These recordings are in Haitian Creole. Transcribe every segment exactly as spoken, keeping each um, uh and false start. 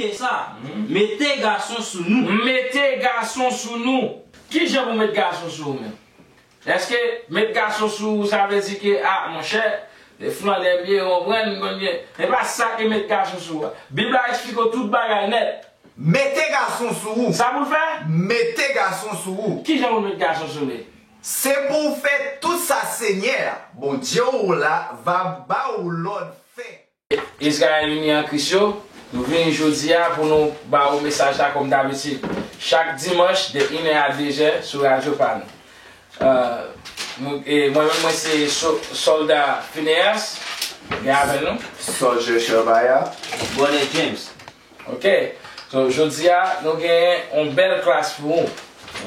E sa, mete gason sou nou. Mete gason sou nou. Ki jan pou met gason sou ou menm? Èske met gason sou ou, sa vle di ke, a, monchè, e flanlè m ye, ou konprann, m konn byen. E pa sa ki met gason sou ou a. Bib la eksplike w tout bagay nèt. Mete gason sou ou. Sa pou l fè? Mete gason sou ou. Ki jan pou l met gason sou li? Se pou w fè tout sa Senyè a, Bondye w la, va ba w lòd fè. Izrayèl ini an Kris yo, nou vini jodi a pou nou ba ou mesaj la kòm dabitid. Chak dimanch de inè a dezè sou radyo pa nou. Euh, nou, e mwen menm, mwen se so- sòlda Phineas, gen avè nou. Soldier Shabaya. Brother James. Ok. So, jodi a, nou genyen yon bèl klas pou ou.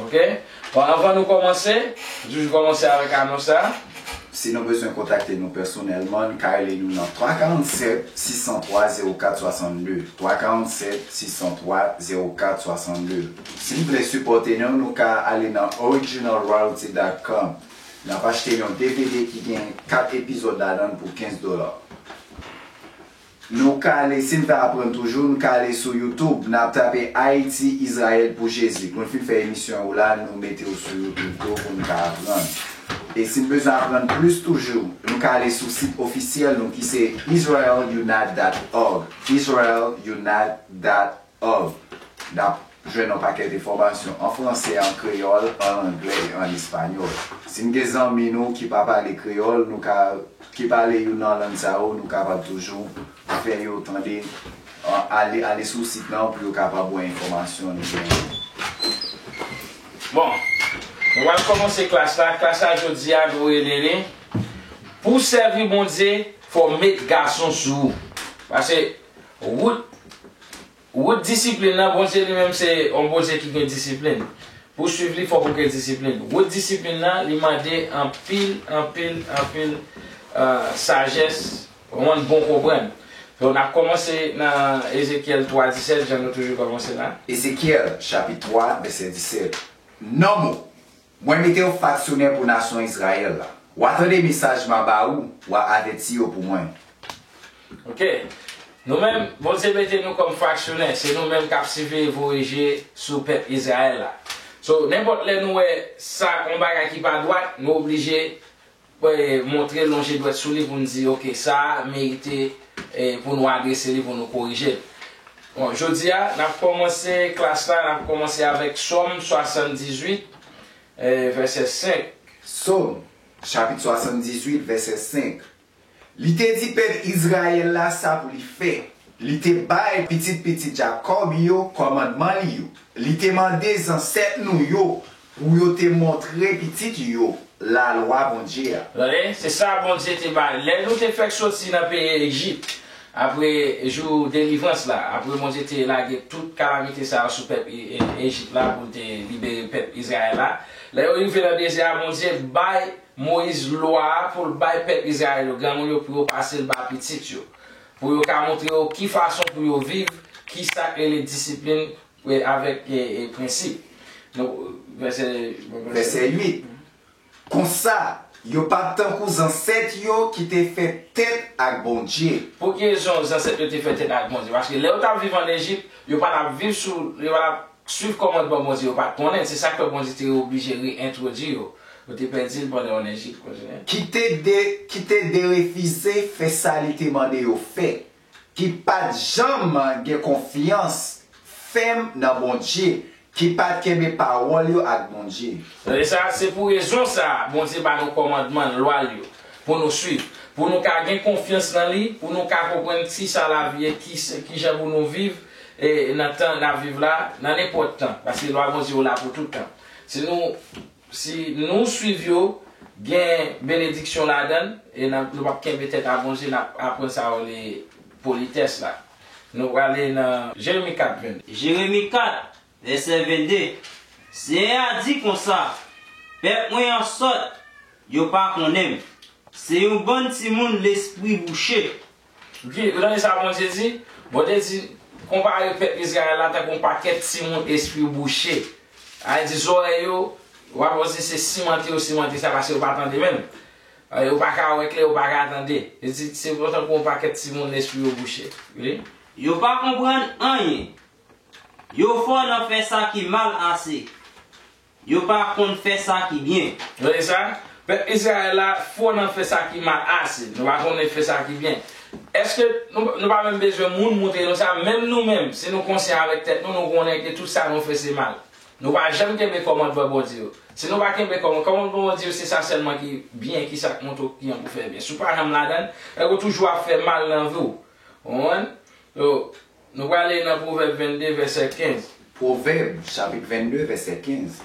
Ok. Bon, anvan nou kòmanse, nou toujou kòmanse avèk anons sa. Si nou bezwen kontakte nou pèsonèlman, nou ka rele nou nan twa karant sèt, sis san twa, zewo kat swasannde. Twa karant sèt, sis san twa, zewo kat swasannde. Si nou vle sipòte nou, nou ka ale nan original royalty dot com. N ap achte yon D V D ki gen kat epizòd ladan l pou kenz dola. Nou ka ale, si n vle aprann toujou, nou ka ale sou YouTube, n ap tape Ayiti, Izrayèl pou Jezi. Pou n fin fè emisyon yo la, nou mete yo sou YouTube tou pou n ka aprann. E si n bezwen aprann plis toujou, nou ka ale sou sit ofisyèl nou ki se israel unite dot org. Israel unite dot org. N ap jwenn yon pakèt enfòmasyon an fransè, an kreyòl, an anglè e an espanyòl. Si n gen zanmi nou ki pa pale kreyòl, nou ka, ki pale youn nan lang sa yo, nou kapab toujou fè yo tande, an, ale, ale sou sit lan pou yo kapab wè enfòmasyon nou genyen. Bon, nou pral kòmanse klas la. Klas la jodi a, nou rele li, pou w sèvi Bondye, fò w met gason sou ou. Paske wout Wout disiplin nan, Bondye li menm se yon Bondye ki gen disiplin. Pou w swiv li, fòk ou gen disiplin. Wout disiplin nan, li mande anpil, anpil, anpil, euh, sajès, yon bon konprann. Donk, n ap kòmanse nan Ezekyèl twa disèt, jan nou toujou kòmanse la. Ezekyèl, chapit twa, vèsè disèt. Nan mo, Mwen mete w faksyonè pou nasyon Izrayèl la. W a tande mesaj m a ba ou, w a avèti yo pou mwen. Ok. Nou menm, Bondye mete nou kòm faksyonè. Se nou menm k ap siveye voye je sou pèp Izrayèl la. So, nenpòt lè nou wè sa, yon bagay ki pa dwat, nou oblije, eh, montre, lonje dwèt sou li pou n di, ok, sa a merite, eh, pou nou adrese li, pou nou korije l. Bon, jodi a, n ap kòmanse klas la, n ap kòmanse avèk Sòm swasanndizuit, eh, vèsè senk. Sòm, chapit swasanndizuit, vèsè senk. Li te di pèp Izrayèl la sa pou li fè. Li te bay pitit pitit Jakòb yo kòmandman li yo. Li te mande zansèt nou yo pou yo te montre pitit yo lalwa Bondye a. Tande, se sa Bondye te bay. Lè nou te fèk soti nan peyi Ejip, apre jou delivrans la, apre Bondye te lage tout kalamite sa yo sou pèp E-, E-, Ejip la pou l te libere pèp Izrayèl la, lè yo rive nan dezè a, Bondye bay Moyiz lwa a pou l bay pèp Izrayèl yo, granmoun yo, pou yo pase l ba pitit yo, pou yo ka montre yo ki fason pou yo viv, ki sa k rele disiplin, e, avèk, e, e, prensip. Donk, vèsè, vèsè uit. Konsa, yo p ap tankou zansèt yo ki te fè tèt ak Bondye. Pou ki rezon zansèt yo te fè tèt ak Bondye? Paske lè yo t ap viv ann Ejip, yo pa t ap viv sou, yo pa t ap swiv kòmandman Bondye, yo pa t konnen. Se sa k fè Bondye te oblije reyentwodui yo. Yo te pèdi l pandan yo ann Ejip, kontinye. Ki te de, ki te derefize fè sa li te mande yo fè, ki pa t janm gen konfyans fèm nan Bondye, ki pa t kenbe pawòl yo ak Bondye. Tande sa, se pou rezon sa a, Bondye ba nou kòmandman l, lwa l yo, pou nou swiv, pou nou ka gen konfyans nan li, pou nou ka konprann ki sa lavi ye, ki se, ki jan pou nou viv, e nan tan n ap viv la, nan nenpòt tan, paske lwa Bondye yo la pou tout tan. Si nou, si nou swiv yo, gen benediksyon ladan l, e n ap, nou p ap kenbe tèt a Bondye, n ap aprann sa yo rele politès la. Nou prale nan Jeremi kat, venn. Jeremi kat, vèsè vennde. Senyè a di konsa, pèp mwen an sòt, yo pa konnen m. Se yon bann timoun lespri bouche. Wi, ou tande sa Bondye di? Bondye di, konpare pèp Izrayèl la tankou yon pakèt timoun espri bouche. Sa vle di zòrèy yo, w ap panse se simante yo simante sa, paske yo pa tande menm. Yo pa ka wè klè, yo pa ka tande. Li di, se tankou yon pakèt timoun lespri yo bouche. Wi. Yo pa konprann anyen. Yo fò nan fè sa ki mal ase. Yo pa konn fè sa ki byen. Tande sa? Pèp Izrayèl la fò nan fè sa ki mal ase. Nou pa konnen fè sa ki byen. Èske nou, nou pa menm bezwen moun montre nou sa? Menm nou menm, si nou konsyan avèk tèt nou, nou konnen ke tout sa nou fè se mal. Nou pa janm kenbe kòmandman Bondye yo. Si nou pa kenbe kòmandman, kòmandman Bondye yo, se sa sèlman ki byen, ki sa k montre w ki an pou fè byen. Si w pa janm ladan l, èske w toujou ap fè mal nan vi w? Ou konprann? So, nou prale nan Pwovèb vennde, vèsè kenz. Pwovèb, chapit vennde, vèsè kenz.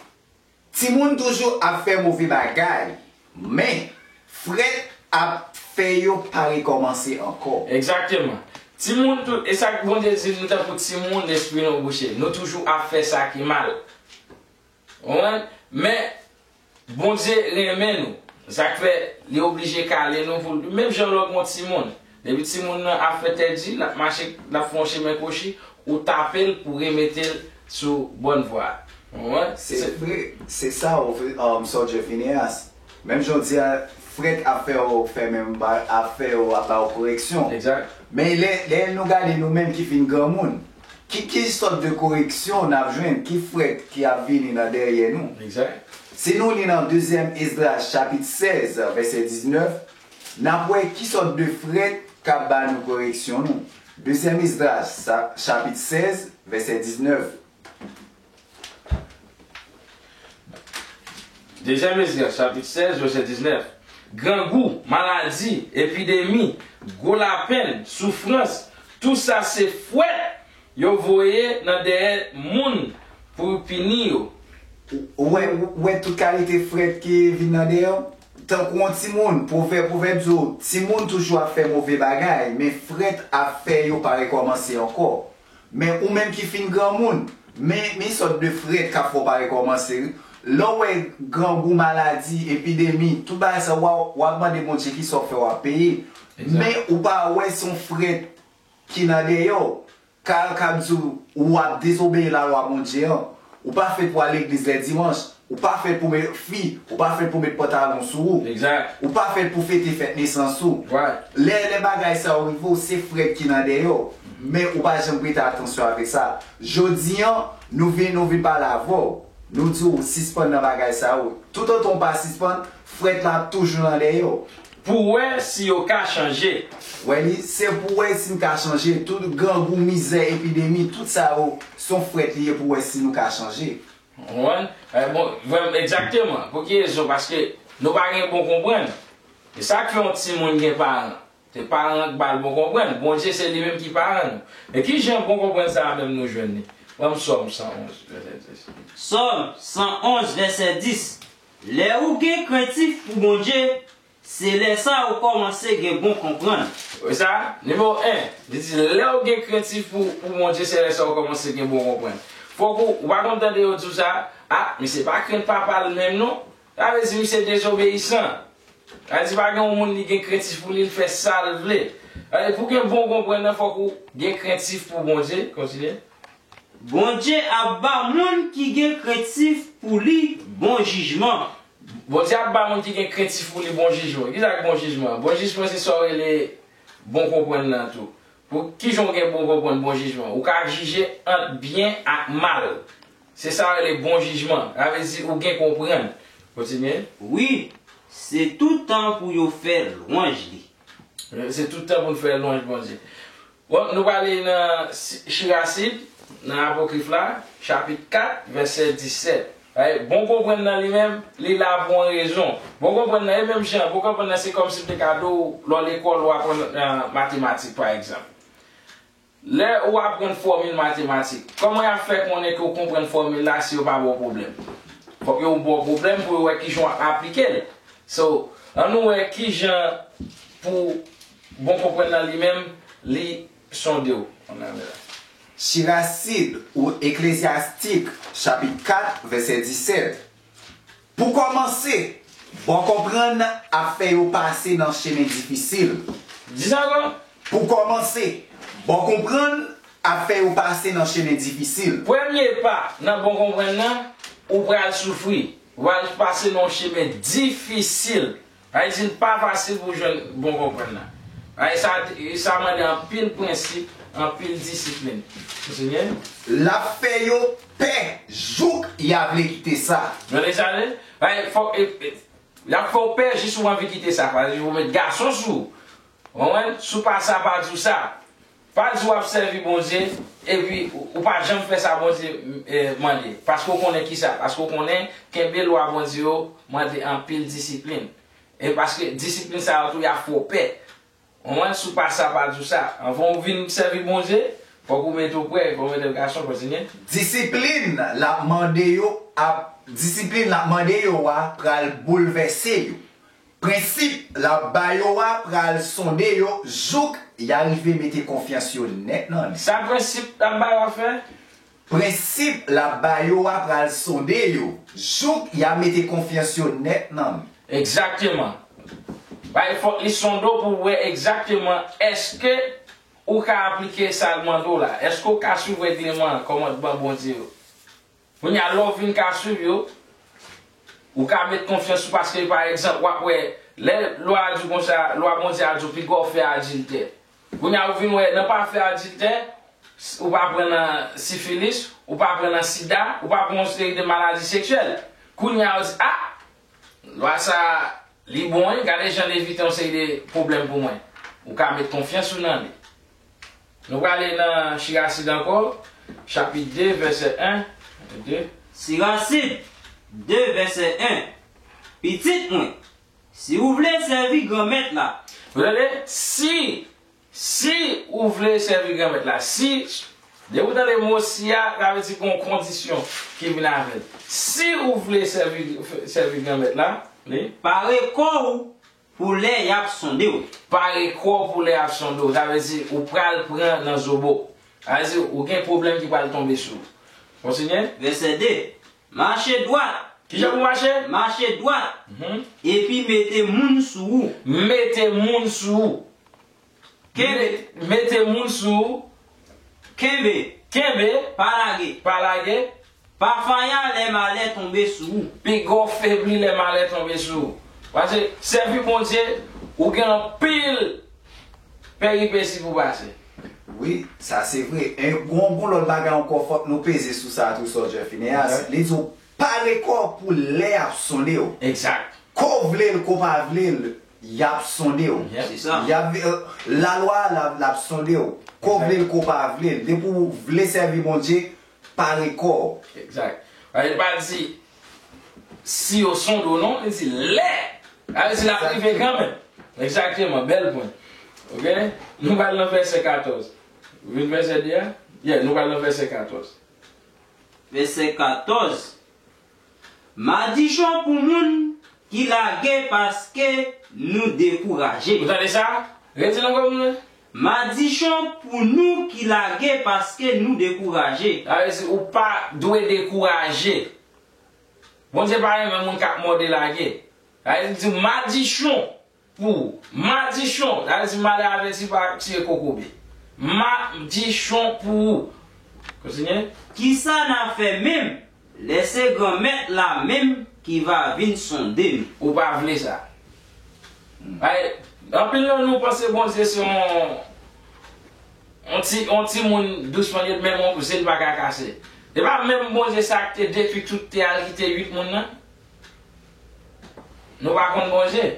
Timoun toujou ap fè move bagay, men frèt ap fè yo pa rekòmanse ankò. Egzakteman. Timoun tou, e sa k Bondye di nou tankou timoun, lespri nou bouche. Nou toujou ap fè sa ki mal. Ou konprann? Men, Bondye renmen nou. Sa k fè li oblije kale nou pou l. Menm jan lè w gen yon timoun. Depi timoun nan ap fè tèt di, l ap mache, l ap fè yon chemen kwochi, ou tape l pou remete l sou bòn vwa a. Ou konprann? Se vre, se sa, ou vle, um, Sòlje Fineyas. Menm jodi a, frèt ap fè w fè menm ba, ap fè w, ap ba w koreksyon. Egzak. Men lè, lè nou gade nou menm ki fin granmoun, ki, ki sòt de koreksyon n ap jwenn? Ki frèt ki ap vini nan dèyè nou? Egzak. Si nou li nan dezyèm Esdras, chapit sèz, vèsè diznèf, n ap wè ki sòt de frèt k ap ba nou koreksyon nou. Dezyèm Esdras, sa, chapit sèz, vèsè diznèf. Dezyèm Esdras, chapit sèz, vèsè diznèf. Grangou, maladi, epidemi, gwo lapenn, soufrans, tou sa se frèt yo voye nan dèyè moun pou pini yo. Ou wè, ou wè tout kalite frèt ki vin nan dèyè w? Tankou yon timoun, pwovèb, pwovèb di w, timoun toujou ap fè move bagay, men frèt ap fè yo pa rekòmanse ankò. Men ou menm ki fin granmoun, men, men sòt de frèt k ap fè w pa rekòmanse, wi. Lè w wè grangou, maladi, epidemi, tout bagay sa, w a, w ap mande Bondye kisa w fè w ap peye. Egzak. Men ou pa wè se yon frèt ki nan dèyè w. Ka, ka di w, w ap dezobeyi lalwa Bondye an. Ou pa fèt pou al legliz lè dimanch. Ou pa fèt pou met fi, ou pa fèt pou met pantalon sou ou. Egzak. Ou pa fèt pou fete fèt nesans ou. Right. Lè, lè bagay sa yo rive w, se frèt ki nan dèyè w. Men ou pa janm prete atansyon avèk sa. Jodi an, nou vin, nou vin pale avè w. Nou di w sispann nan bagay sa yo. Toutotan w pa sispann, frèt la ap toujou nan dèyè w. Pou wè si yo ka chanje. Wè li, se pou wè si n ka chanje. Tout grangou, mizè, epidemi, tout sa yo, se yon frèt li ye pou wè si nou ka chanje. Ou konprann? Eh, bon, vrèman, egzakteman. Pou ki rezon? Paske nou pa gen bon konprann. E sa k fè yon timoun gen paran. Se paran an k ba l bon konprann. Bondye se li menm ki paran nou. E ki jan bon konprann sa a menm nou jwenn li? Ban m Sòm san onz, vèsè dis. Sòm san onz, vèsè dis. Lè ou gen krentif pou Bondye, se lè sa a ou kòmanse gen bon konprann. Wi, sa, nimewo en, li di, lè ou gen krentif pou, pou Bondye, se lè sa a ou kòmanse gen bon konprann. Fòk ou, ou pa konn tande yo di w sa, a, misye pa krenn papa l menm non. Sa vle di misye dezobeyisan. Sa vle di pa gen yon moun li gen krentif pou li, li fè sa l vle. Sa vle di pou gen bon konprann nan, fòk ou gen krentif pou Bondye. Kontinye. Bondye ap ba moun ki gen krentif pou li bon jijman. Bondye ap ba moun ki gen krentif pou li bon jijman. Kisa k bon jijman? Bon jijman se sa w rele bon konprann nan tou. Pou kijan w gen bon konprann, bon jijman? Ou ka jije ant byen ak mal. Se sa w rele bon jijman. Sa vle di ou gen konprann. Kontinye. Wi, se tout tan pou yo fè lwanj li. Se tout tan pou n fè lwanj Bondye. Bon, nou prale nan Si-, Chirasid, nan Apokrife la, chapit kat, vèsè disèt. Ay, bon konprann nan li menm, li la pou yon rezon. Bon konprann nan, e menm jan, bon konprann nan, se kòmsi m te ka di w, lè w lekòl, ou aprann, euh, matematik, pa egzanp. Lè ou aprann fòmil matematik, kòman y ap fè konnen ke w konprann fòmil la si yo pa ba w pwoblèm? Fòk yo ba w pwoblèm pou yo wè kijan w ap aplike l. So, ann nou wè kijan pou bon konprann nan li menm, li sonde w. Ann ale la. Chirasid ou Eklezyastik, chapit kat, vèsè disèt. Pou kòmanse, bon konprann ap fè yo pase nan chemen difisil. Di sa ankò. Pou kòmanse, bon konprann ap fè yo pase nan chemen difisil. Premye pa nan bon konprann nan, ou pral soufri. Ou pral pase nan yon chemen difisil. Sa vle di, li pa fasil pou w jwenn bon konprann nan. Ay, sa, sa mande anpil prensip, anpil disiplin. Kontinye. L ap fè yo pè jouk y a vle kite sa. Tande sa, wi? Ay, fòk, e, e, y ap fè w pè jis ou anvi kite sa. Paske yo met gason sou ou. Ou konprann? Si w pa sa, pa di w sa. Pa di w ap sèvi Bondye, epi ou, ou pa janm fè sa Bondye, e, mande. Paske w konnen ki sa. Paske w konnen kenbe lwa Bondye yo mande anpil disiplin. E paske disiplin sa yo tou, y ap fè w pè. Ou konprann? Si w pa sa, pa di w sa. Anvan w vin sèvi Bondye, fòk ou mete w prè, fòk ou mete w gason, kontinye. Disiplin l ap mande yo ap, disiplin l ap mande yo a pral boulvèse yo. Prensip l ap ba yo a pral sonde yo jouk y a rive mete konfyans yo nèt nan li. Sa prensip l ap ba yo a fè? Prensip l ap ba yo a pral sonde yo jouk y a mete konfyans yo nèt nan li. Egzakteman. Bay fòk li sonde w pou w wè egzakteman èske ou ka aplike sa l mande w la. Èske w ka swiv règleman, kòmandman Bondye yo? Kounye a, lè w vin ka swiv yo, ou ka met konfyans ou, paske, pa egzanp, w ap wè, lè lwa a di w konsa, lwa Bondye a di w, piga w fè adiltè. Kounye a, ou vin wè, nan pa fè adiltè, s-, ou pa pran nan sifilis, ou pa pran nan sida, ou pa pran yon seri de maladi seksyèl. Kounye a, ou di, a, lwa sa a, li bon, wi, gade jan l evite yon seri de pwoblèm pou mwen. Ou ka met konfyans ou nan li. Nou prale nan Sirasid ankò, chapit de, vèsè en, de. Sirasid de, vèsè en. Pitit mwen, si ou vle sèvi Granmèt la. Ou tande? Si, si ou vle sèvi Granmèt la, si, depi ou tande mo si a, sa vle di gen yon kondisyon ki vin avè l. Si ou vle sèvi, sèvi Granmèt la, wi. Pare kò w pou lè y ap sonde w. Pare kò w pou lè y ap sonde w. Sa vle di ou pral pran nan zobo. Sa vle di ou gen pwoblèm ki pral tonbe sou ou. Kontinye. Vèsè de. Mache dwat. Kijan pou mache? Mache dwat. Mhm. Epi mete moun sou ou. Mete moun sou ou. Kenbe. Me-, mete moun sou ou. Kenbe. Kenbe. Pa lage. Pa lage. Pa faya lè malè tonbe sou ou. Piga w febli lè malè tonbe sou ou. Paske sèvi Bondye, ou gen anpil peripesi pou pase. Wi, sa se vre. E gon, gon lòt bagay ankò, fòk nou peze sou sa tou, Sòjè Fineyas. Li di w pare kò w pou lè y ap sonde w. Egzak. Ke w vle l, ke w pa vle l, y ap sonde w. Yep. Se sa. Y ap, lalwa a, l ap, l ap sonde w. Ke w vle l, ke w pa vle l. Depi w vle sèvi Bondye, pare kò w. Egzak. Li pa di si yo sonde w non, li di lè. Sa vle di l ap rive kanmenm. Egzakteman, bèl pwen. Oke? Nou pral nan vèsè katòz. Vin vèsè de a? Yeah, nou pral nan vèsè katòz. Vèsè katòz. Madichon pou moun ki lage paske nou dekouraje. Ou tande sa? Redi l ankò pou mwen. Madichon pou nou ki lage paske nou dekouraje. Sa vle di ou pa dwe dekouraje. Bondye pa renmen moun k ap mòde lage. Sa vle di madichon pou ou. Madichon, sa vle di malè avèti pa tire kokobe. Madichon pou ou. Kontinye. Kisa n a fè menm lè se Granmèt la menm ki va vin sonde nou? Ou pa vle sa. Ay, anpil nan nou panse Bondye se yon, yon ti, yon timoun dousman, li menm yon zen pa ka kase. E pa menm Bondye sa ki te detwi tout tè a, l kite uit moun nan? Nou pa konn Bondye.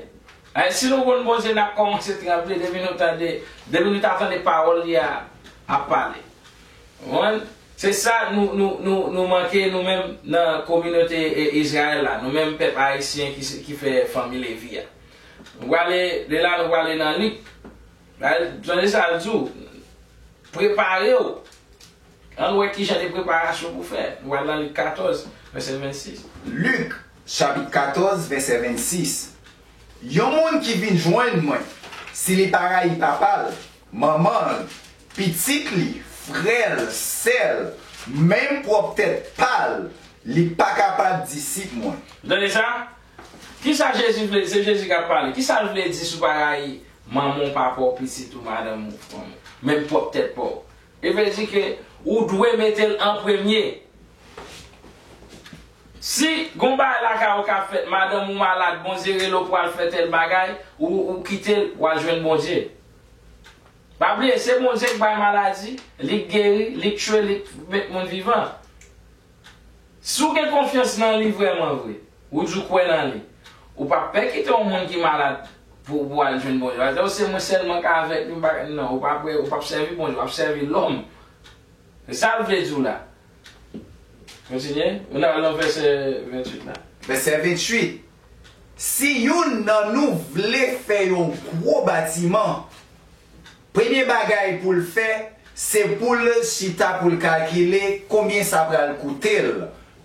Ay, si nou konn Bondye, n ap kòmanse tranble depi nou tande, depi nou ta tande pawòl li a ap pale. Ou konprann? Se sa nou, nou, nou, nou manke, nou menm, nan kominote, e, Izrayèl la, nou menm pèp ayisyen ki se, ki fè fanmi Levi a. Nou prale, de la, nou prale nan Lik. Tande sa l di w. Prepare w. Ann wè kijan de preparasyon pou fè. Nou al nan Lik katòz, vèsè vennsis. Lik, chapit katòz, vèsè vennsis. Yon moun ki vin jwenn mwen, si li pa rayi papa l, manman l, pitit li, frè l, sè l, menm pwòp tèt pa l, li pa kapab disip mwen. Tande sa? Kisa Jezi vle? Se Jezi k ap pale. Kisa l vle di si w pa rayi manman w, papa w, pitit ou, madanm ou, fanmi w, menm pwòp tèt pa w? Li vle di ke ou dwe mete l an premye. Si gon bagay lakay ou k ap fèt, madanm ou malad, Bondye rele w pou al fè tèl bagay, ou, ou kite l, w al jwenn Bondye. Pa bliye, se Bondye k bay maladi, li k geri, li k tchwe, li k met moun vivan. Si w gen konfyans nan li vrèman vre, ou di w kwè nan li, ou p ap pè kite yon moun ki malad pou, pou al jwenn Bondye. Pa di, "Se mwen sèlman k avèk li, m pa," non, ou p ap, ou p ap sèvi Bondye, w ap sèvi lòm. Se sa l vle di w la. Kontinye. Ou nan, nan vèsè venntuit la. Vèsè venntuit. Si youn nan nou vle fè yon gwo batiman, premye bagay pou l fè, se pou l chita pou l kalkile konbyen sa pral koute l,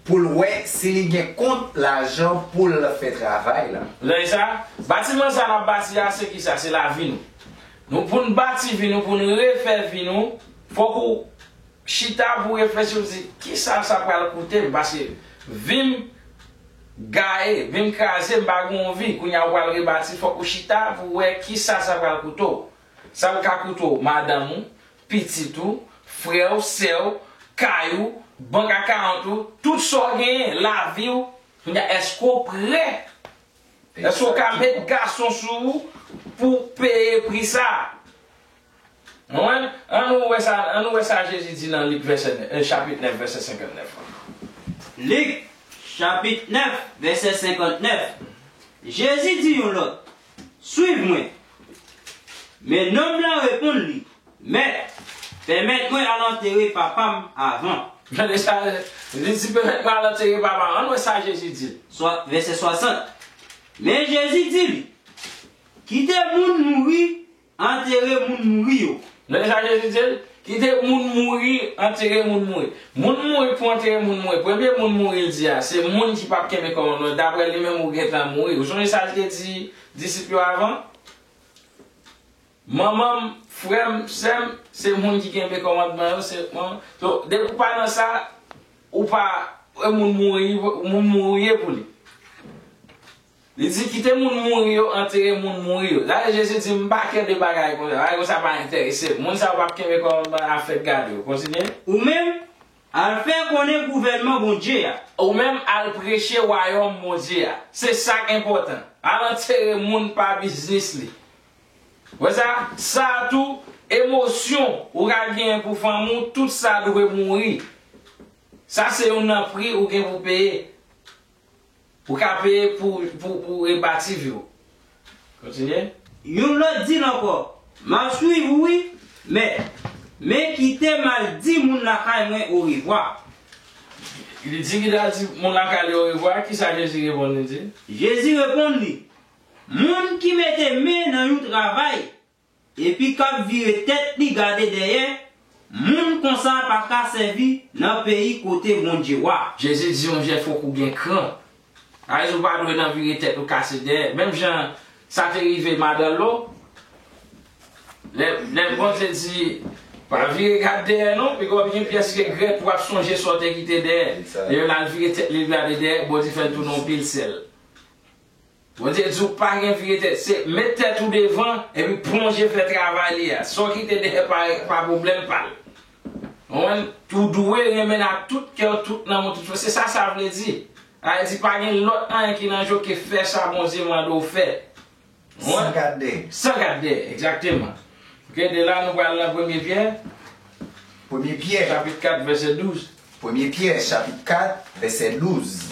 pou l wè si li gen kont lajan pou l fè travay la. Lè sa, batiman sa n ap bati a, se kisa? Se lavi nou. Nou, pou n bati vi nou, pou n refè vi nou, fòk ou chita pou reflechi, w di, "Kisa sa pral koute m?" Paske vi m gaye, vi m kraze, m pa gen yon vi. Kounye a, ou pral rebati, fòk ou chita pou wè kisa sa pral koute w. Sa l ka koute w, madanm ou, pitit ou, frè w, sè w, kay ou, bank account ou, tout sa w genyen, lavi w. Kounye a, èske w prè? Èske w ka met gason sou ou pou peye pri sa a? Konprann? Ann nou wè sa, ann nou wè sa Jezi di nan Lik vèsè nèf, eh, chapit nèf, vèsè senkantnèf. Lik, chapit nèf, vèsè senkantnèf. Jezi di yon lòt, "Suiv mwen." Men nonm lan reponn li, "Mèt, pèmèt mwen al antere papa m avan." Gade sa, li di, "Pèmèt mwen al antere papa m." Ann wè sa Jezi di. Swa, vèsè swasant. Men Jezi di li, "Kite moun mouri antere moun mouri yo." Gade sa Jezi di l, "Kite moun mouri antere moun mouri." Moun mouri pou antere moun mouri. Premye moun mouri l di a, se moun ki p ap kenbe kòmandman. Daprè li menm, ou gentan mouri. Ou sonje sa l te di disip yo avan? Manman m, frè m, sè m, se moun ki kenbe kòmandman yo, se mwen. So, depi w pa nan sa, ou pa, e moun mouri, moun mouri ye pou li. Li di, "Kite moun mouri yo antere moun mouri yo." Dayè, Jezi di, "M pa kè de bagay konsa. Bagay konsa pa enterese m. Moun sa yo p ap kenbe kòmandman a fèk gade yo." Kontinye. Ou menm, al fè konnen gouvènman Bondye a. Ou menm, al preche wayòm Bondye a. Se sa k enpòtan. Al antere moun pa biznis li. Wè sa? Sa a tou, emosyon ou ka genyen pou fanmi w, tout sa dwe mouri. Sa se youn nan pri ou gen pou peye. Ou ka peye pou, pou, pou rebati vi w. Kontinye. Yon lòt di l ankò, "M ap suiv ou wi, mèt, men kite m al di moun lakay mwen orevwa." Li di, "Kite al di moun lakay li orevwa." Kisa Jezi reponn li di? Jezi reponn li, "Moun ki mete men nan yon travay, epi k ap vire tèt li gade dèyè, moun konsa pa ka sèvi nan peyi kote Bondye wa." Jezi di yon jèn fòk ou gen kran. Sa vle di ou pa dwe nan vire tèt ou kase dèyè. Menm jan sa te rive madan Lo, lè, lè Bondye di, "Pa vire gad dèyè non," piko w ap gen pyès regrèt, w ap sonje sa w te kite dèyè. Lè l al vire tèt li gade dèyè, Bondye fè l tounen yon pil sèl. Bondye di w pa gen vire tèt, se met tèt ou devan epi plonje fè travay li a. Sa w kite dèyè pa, pa pwoblèm pa l. Ou konprann? Ou dwe renmen l ak tout kè w, tout nanm ou, tout fòs. Se sa sa vle di. Sa vle di pa gen lòt anyen ki nan je w ke fè sa Bondye mande w fè. Ou konprann? San gad dèyè. San gad dèyè, egzakteman. Ok, de la nou pral nan Premye Pyè. Premye Pyè. Chapit kat, vèsè douz. Premye Pyè, chapit kat, vèsè douz.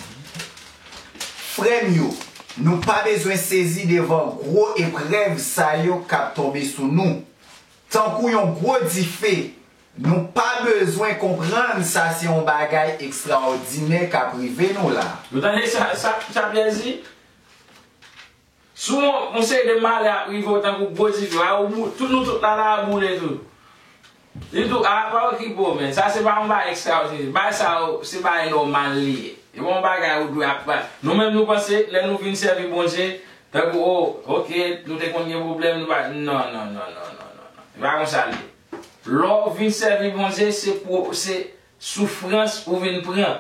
Frè m yo, nou pa bezwen sezi devan gwo eprèv sa yo k ap tonbe sou nou. Tankou yon gwo dife, nou pa bezwen konprann sa se yon bagay ekstraòdinè k ap rive nou la. Nou tande sa, sa, sa Pyè di? Si yon, yon seri de malè ap rive w tankou gwo dife, a, ou bou-, tout nou tout la, la a boule tou. Li tou, a, pa okipe w, men. Sa se pa yon bagay ekstraòdinè. Bagay sa yo, se bagay nòmal li ye. E pa yon bagay ou dwe ap pran. Nou menm nou panse, lè nou vin sèvi Bondye, tankou, o, ok, nou te konn gen pwoblèm, nou pa, non, non, non. E pa konsa l ye. Lè w vin sèvi Bondye, se pwo-, se soufrans ou vin pran.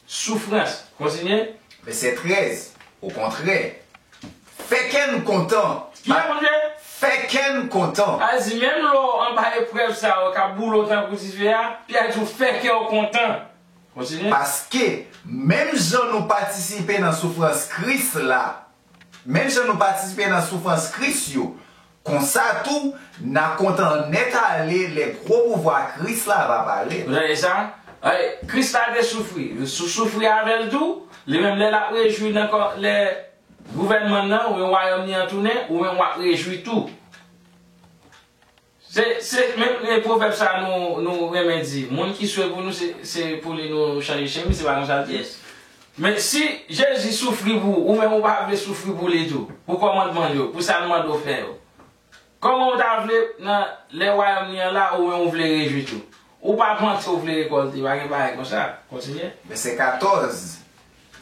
Soufrans. Kontinye. Vèsè trèz. Okontrè, fè kè n kontan. Ki sa Bondye? Fè kè n kontan. Sa vle di, menm lè w anba eprèv sa yo k ap boule w tankou dife a, Pyè di w fè kè w kontan. Kontinye. Paske, menm jan nou patisipe nan soufrans Kris la, menm jan nou patisipe nan soufrans Kris yo, Konsa tou, n a kontan nèt ale lè gwo pouvwa Kris la va parèt. Ou tande sa? Ay, Kris la te soufri. Sou soufri avè l tou, li menm lè l ap rejwi nan kò, lè gouvènman nan, oubyen wayòm li an tounen, ou menm w ap rejwi tou. Se, se menm e pwovèb sa nou, nou renmen di, moun ki swe pou nou, se, se pou li nou chanje chemiz, se pa konsa l di? Yes. Men si Jezi soufri pou ou, ou menm ou pa vle soufri pou li tou, pou kòmandman l yo, pou sa l mande w fè yo. Kòman w ta vle nan lè wayòm li an la, ou menm ou vle rejwi tou? Ou pa plante, ou vle rekòlte, pa gen bagay konsa. Kontinye. Vèsè katòz.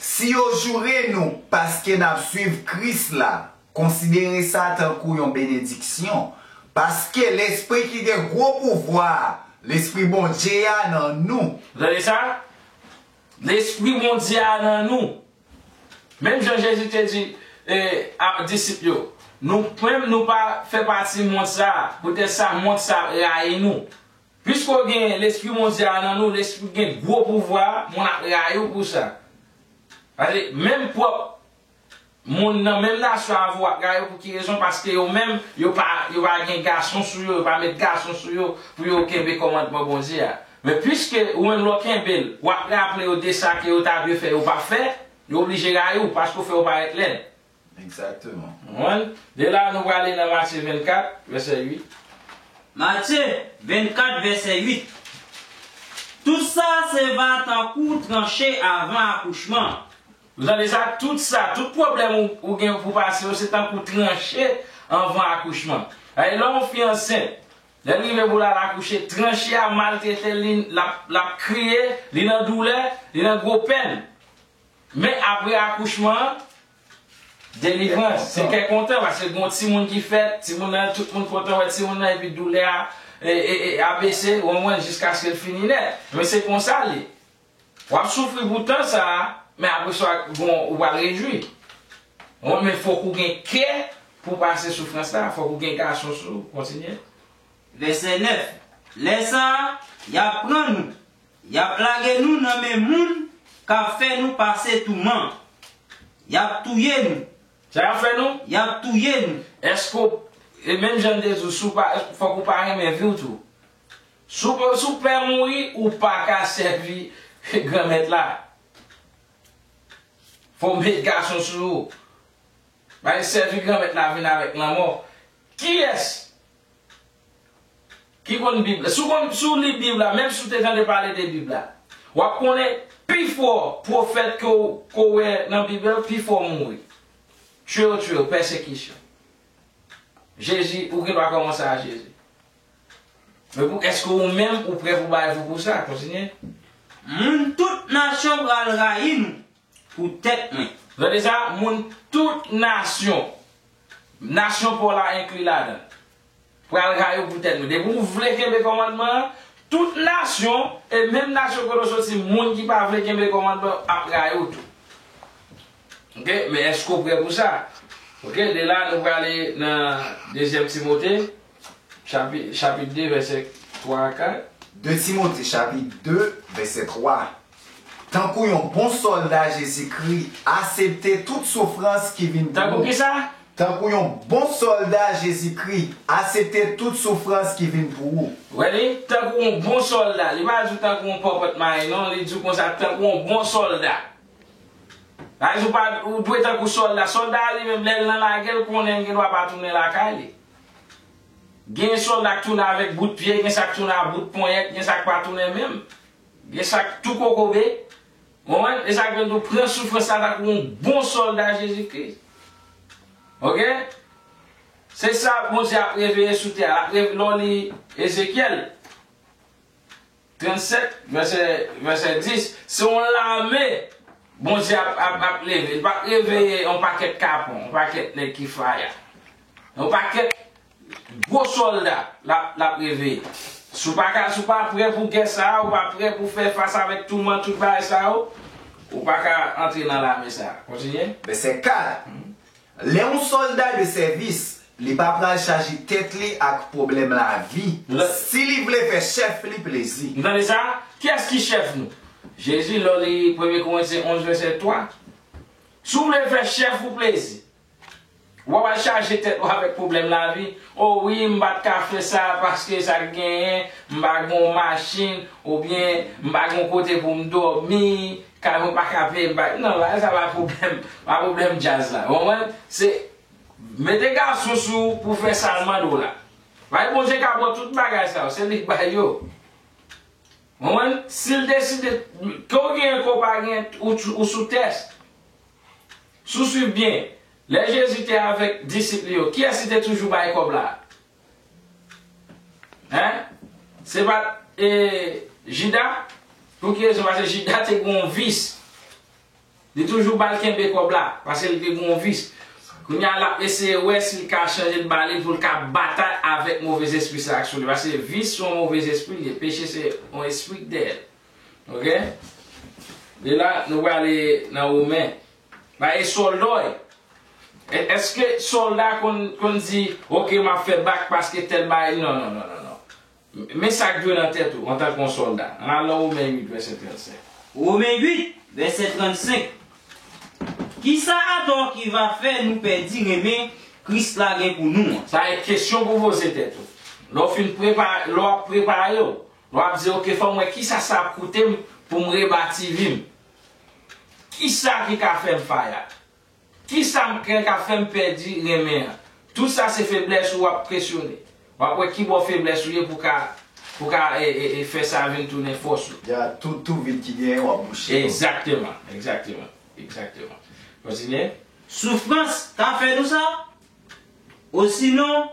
Si yo joure nou paske n ap suiv Kris la, konsidere sa tankou yon benediksyon, paske Lespri ki gen gwo pouvwa a, Lespri Bondye a nan nou. Tande sa? Lespri Bondye a nan nou. Menm jan Jezi te di, e, a disip yo, nou menm nou pa fè pati mond sa a, poutèt sa mond sa a ap rayi nou. Piske w gen Lespri Bondye a nan nou, Lespri gen gwo pouvwa, moun ap rayi w pou sa. Paske menm pwòp moun nan menm nasyon avè w ap rayi w pou ki rezon? Paske yo menm, yo pa, yo pa gen gason sou yo, yo pa met gason sou yo pou yo kenbe kòmandman Bondye a. Men piske ou menm lè w kenbe l, w ap raple yo de sa ke yo ta dwe fè, yo pa fè, yo oblije rayi w paske w fè yo parèt lèd. Egzakteman. Konprann? De la, nou prale nan Matye vennkat, vèsè uit. Matye vennkat, vèsè uit. Tout sa se va tankou tranche avan akouchman. Ou tande sa? Tout sa, tout pwoblèm ou, ou gen pou pase yo, se tankou tranche anvan akouchman. Ay, lè yon fi ansent, lè l rive pou l al akouche, tranche a maltrete l, li, l ap, l ap kriye, li nan doulè, li nan gwo pèn. Men apre akouchman an, delivrans, se kè kontan, paske gen yon timoun ki fèt, timoun nan, tout moun kontan wè timoun nan, epi doulè a, e, e, e, abese, w konprann, jiskaske l fini nèt. Men se konsa l ye. W ap soufri pou tan sa a, men apre sa, bon, ou pral rejwi. Bon, men fòk ou gen kè pou pase soufrans la, fòk ou gen gason sou ou. Kontinye. Vèsè nèf. Lè sa a, y ap pran nou, y ap lage nou nan men moun k ap fè nou pase touman. Y ap touye nou. Sa y ap fè nou? Y ap touye nou. Èske w, e menm jan m te di w, si w pa, fòk ou pa renmen vi w tou. Si w, si w pè mouri, ou pa ka sèvi Granmèt la. Fò w met gason sou ou. Bay sèvi Granmèt la vin avèk lanmò. Kiyès ki konn Bib la? Si w konn, si w li Bib la, menm si w te tande pale de Bib la, w ap konnen pifò pwofèt ke w, ke w wè nan Bib la, pifò mouri. Tchwe yo tchwe yo, pèsekisyon. Jezi, ou gen dwa kòmanse a Jezi. Men pou, èske ou menm ou prè pou bay vi w pou sa? Kontinye. Moun tout nasyon pral rayi nou poutèt mwen. Tande sa, moun tout nasyon, nasyon pa w la enkli ladan, pral rayi w poutèt mwen. Depi w vle kenbe kòmandman an, tout nasyon, e menm nasyon kote w soti, moun ki pa vle kenbe kòmandman ap rayi w tou. Oke, men èske w prè pou sa? Oke, de la, nou prale nan dezyèm Timote, chapi-, chapit de, vèsè twa a kat. De Timote, chapit de, vèsè twa. Tankou yon bon sòlda Jezikri, asepte tout soufrans ki vin pou ou. Tankou kisa? Tankou yon bon sòlda Jezikri, asepte tout soufrans ki vin pou ou. Wè li, tankou yon bon sòlda. Li pa di w tankou yon pòpèt mayi, non. Li di w konsa, tankou yon bon sòlda. Sa vle di w pa, ou dwe tankou sòlda. Sòlda a li menm, lè l nan lagè, l konnen l gen dwa pa tounen lakay li. Gen sòlda k tounen avèk bout pye, gen sa k tounen a bout ponyèt, gen sa k pa tounen menm. Gen sa k tou kokobe. Ou konprann? E sa k fè nou pran soufrans la tankou yon bon sòlda Jezikri. Oke? Se sa Bondye ap reveye sou tè a. L ap reve-, lè w li Ezekyèl trannsèt, vèsè, vèsè dis, se yon lame Bondye ap, ap, ap leve. Li p ap reveye yon pakèt kapon, yon pakèt nèg ki faya. Yon pakèt gwo sòlda l ap, l ap reveye. Si w pa ka, si w pa prè pou gè sa a, ou pa prè pou fè fas avèk toumant tout bagay sa yo, ou pa ka antre nan lame sa a. Kontinye. Vèsè kat. Lè yon sòlda de sèvis, li pa pral chaje tèt li ak pwoblèm lavi, si li vle fè chèf li plezi. N tande sa? Kiyès ki chèf nou? Jezi, lè w li Premye Korentyen onz, vèsè twa. Si w vle fè chèf ou plezi, W ap al chaje tèt ou avèk pwoblèm lavi. O wi, m pa t ka fè sa paske sa k genyen, m pa gen yon machin, oubyen m pa gen yon kote pou m dòmi, kay mwen pa ka peye, m pa, non, bagay sa pa pwoblèm, pa pwoblèm djaz la. Ou konprann? Se mete gason sou ou pou fè sa l mande w la. Bagay Bondye ka ba w tout bagay sa yo, se li k bay yo. Ou konprann? Si l deside, ke w genyen, ke w pa genyen, ou, ou sou tès. Si w swiv byen, lè Jezi te avèk disip li yo, kiyès li te toujou bay kòb la? Hein? Se pa t, e, Jida? Pou ki rezon? Paske Jida te gen yon vis. Li toujou ba l kenbe kòb la, paske li te gen yon vis. Kounye a, l ap eseye wè si l ka chanje l ba li pou l ka batay avèk move espri sa k sou li. Paske vis se yon move espri li ye. Peche se yon espri k dèyè l. Oke? E la, nou prale nan Women. Ba e sòlda w. E, èske sòlda konn, konn di, oke, m ap fè bak paske tèl bagay? Non, non, non, non, non. Men sa k dwe nan tèt ou antanke yon sòlda. Ann al nan Women uit, vèsè trannsenk. Women uit, vèsè trannsenk. Kisa atò ki va fè nou pèdi renmen Kris la gen pou nou an? Sa e kesyon pou w poze tèt ou. Lè w fin prepare, lè w ap prepare w, lè w ap di, oke, fò m wè kisa sa ap koute m pou m rebati vi m. Kisa ki ka fè m faya? Kisa m krè ka fè m pèdi renmen an? Tout sa se feblès ou w ap kesyone. W ap wè kibò feblès ou ye pou ka, pou ka, e, e, e, fè sa vin tounen fòs ou. Ya, tout, tout vid ki genyen, w ap bouche. Egzakteman, egzakteman, egzakteman. Kontinye. Soufrans ka fè nou sa? Osinon,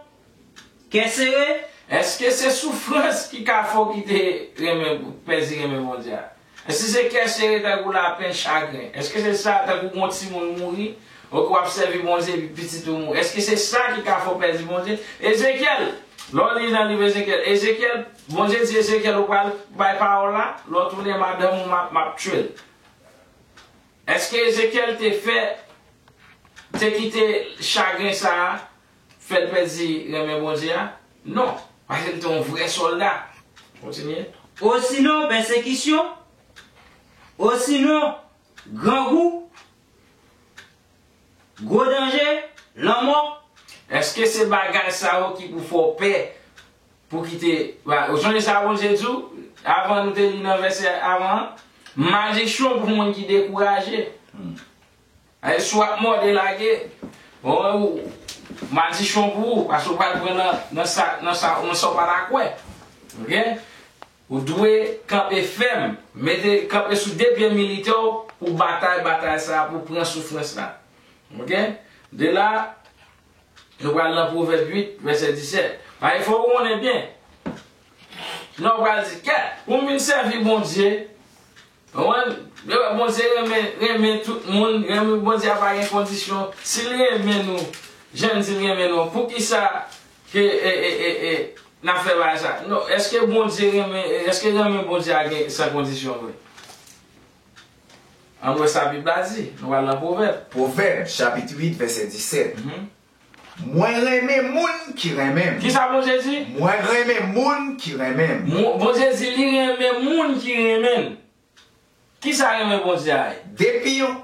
kè sere? Èske se soufrans ki ka fè w kite renmen, pèdi renmen Bondye a? Èske se kè sere tankou lapenn, chagren? Èske se sa tankou gon timoun mouri? Oke, w ap sèvi Bondye epi pitit ou mouri? Èske se sa ki ka fè w pèdi Bondye? Ezekyèl, lè w li nan liv Ezekyèl, Ezekyèl, Bondye di Ezekyèl, ou pral bay pawòl la, lè w tounen madanm ou, m ap, m ap tchwe l. Èske Ezekyèl te fè, te kite chagren sa a fè l pèdi renmen Bondye a? Non, paske l te yon vrè sòlda. Kontinye. Osinon, pèsekisyon, osinon, grangou, gwo danje, lanmò. Èske se bagay sa yo ki pou fè w pè pou kite, ou sonje sa Bondye di w, avan nou te li nan vèsè avan an, madichon pou moun ki dekouraje. Hmm. Ay, si w ap mòde lage, bon, ou, madichon pou ou, paske w pral pran nan, nan sa, nan sa, nan sa w pa ta kwè. Oke? Ou dwe kanpe fèm, mete, kanpe sou de pye militè w pou batay, batay sa a, pou pran soufrans la. Oke? De la, nou pral nan Pwovèb uit, vèsè disèt. Paske fò w konnen byen. Non, w pral di, kèt, pou m vin sèvi Bondye, konprann? Bondye renmen, renmen tout moun, renmen Bondye a pa gen kondisyon. Si l renmen nou, jan l di l renmen nou, poukisa ke, e, e, e, e, n ap fè bagay sa? Non, èske Bondye renmen, èske renmen Bondye a gen san kondisyon vre? Ann wè sa Bib la di, nou pral nan Pwovèb. Pwovèb, chapit uit, vèsè disèt. Mhm. Mwen renmen moun ki renmen m. Kisa Bondye di? Mwen renmen moun ki renmen m. Mo-, Bondye di li renmen moun ki renmen l. Kisa renmen Bondye a ye? Depi yon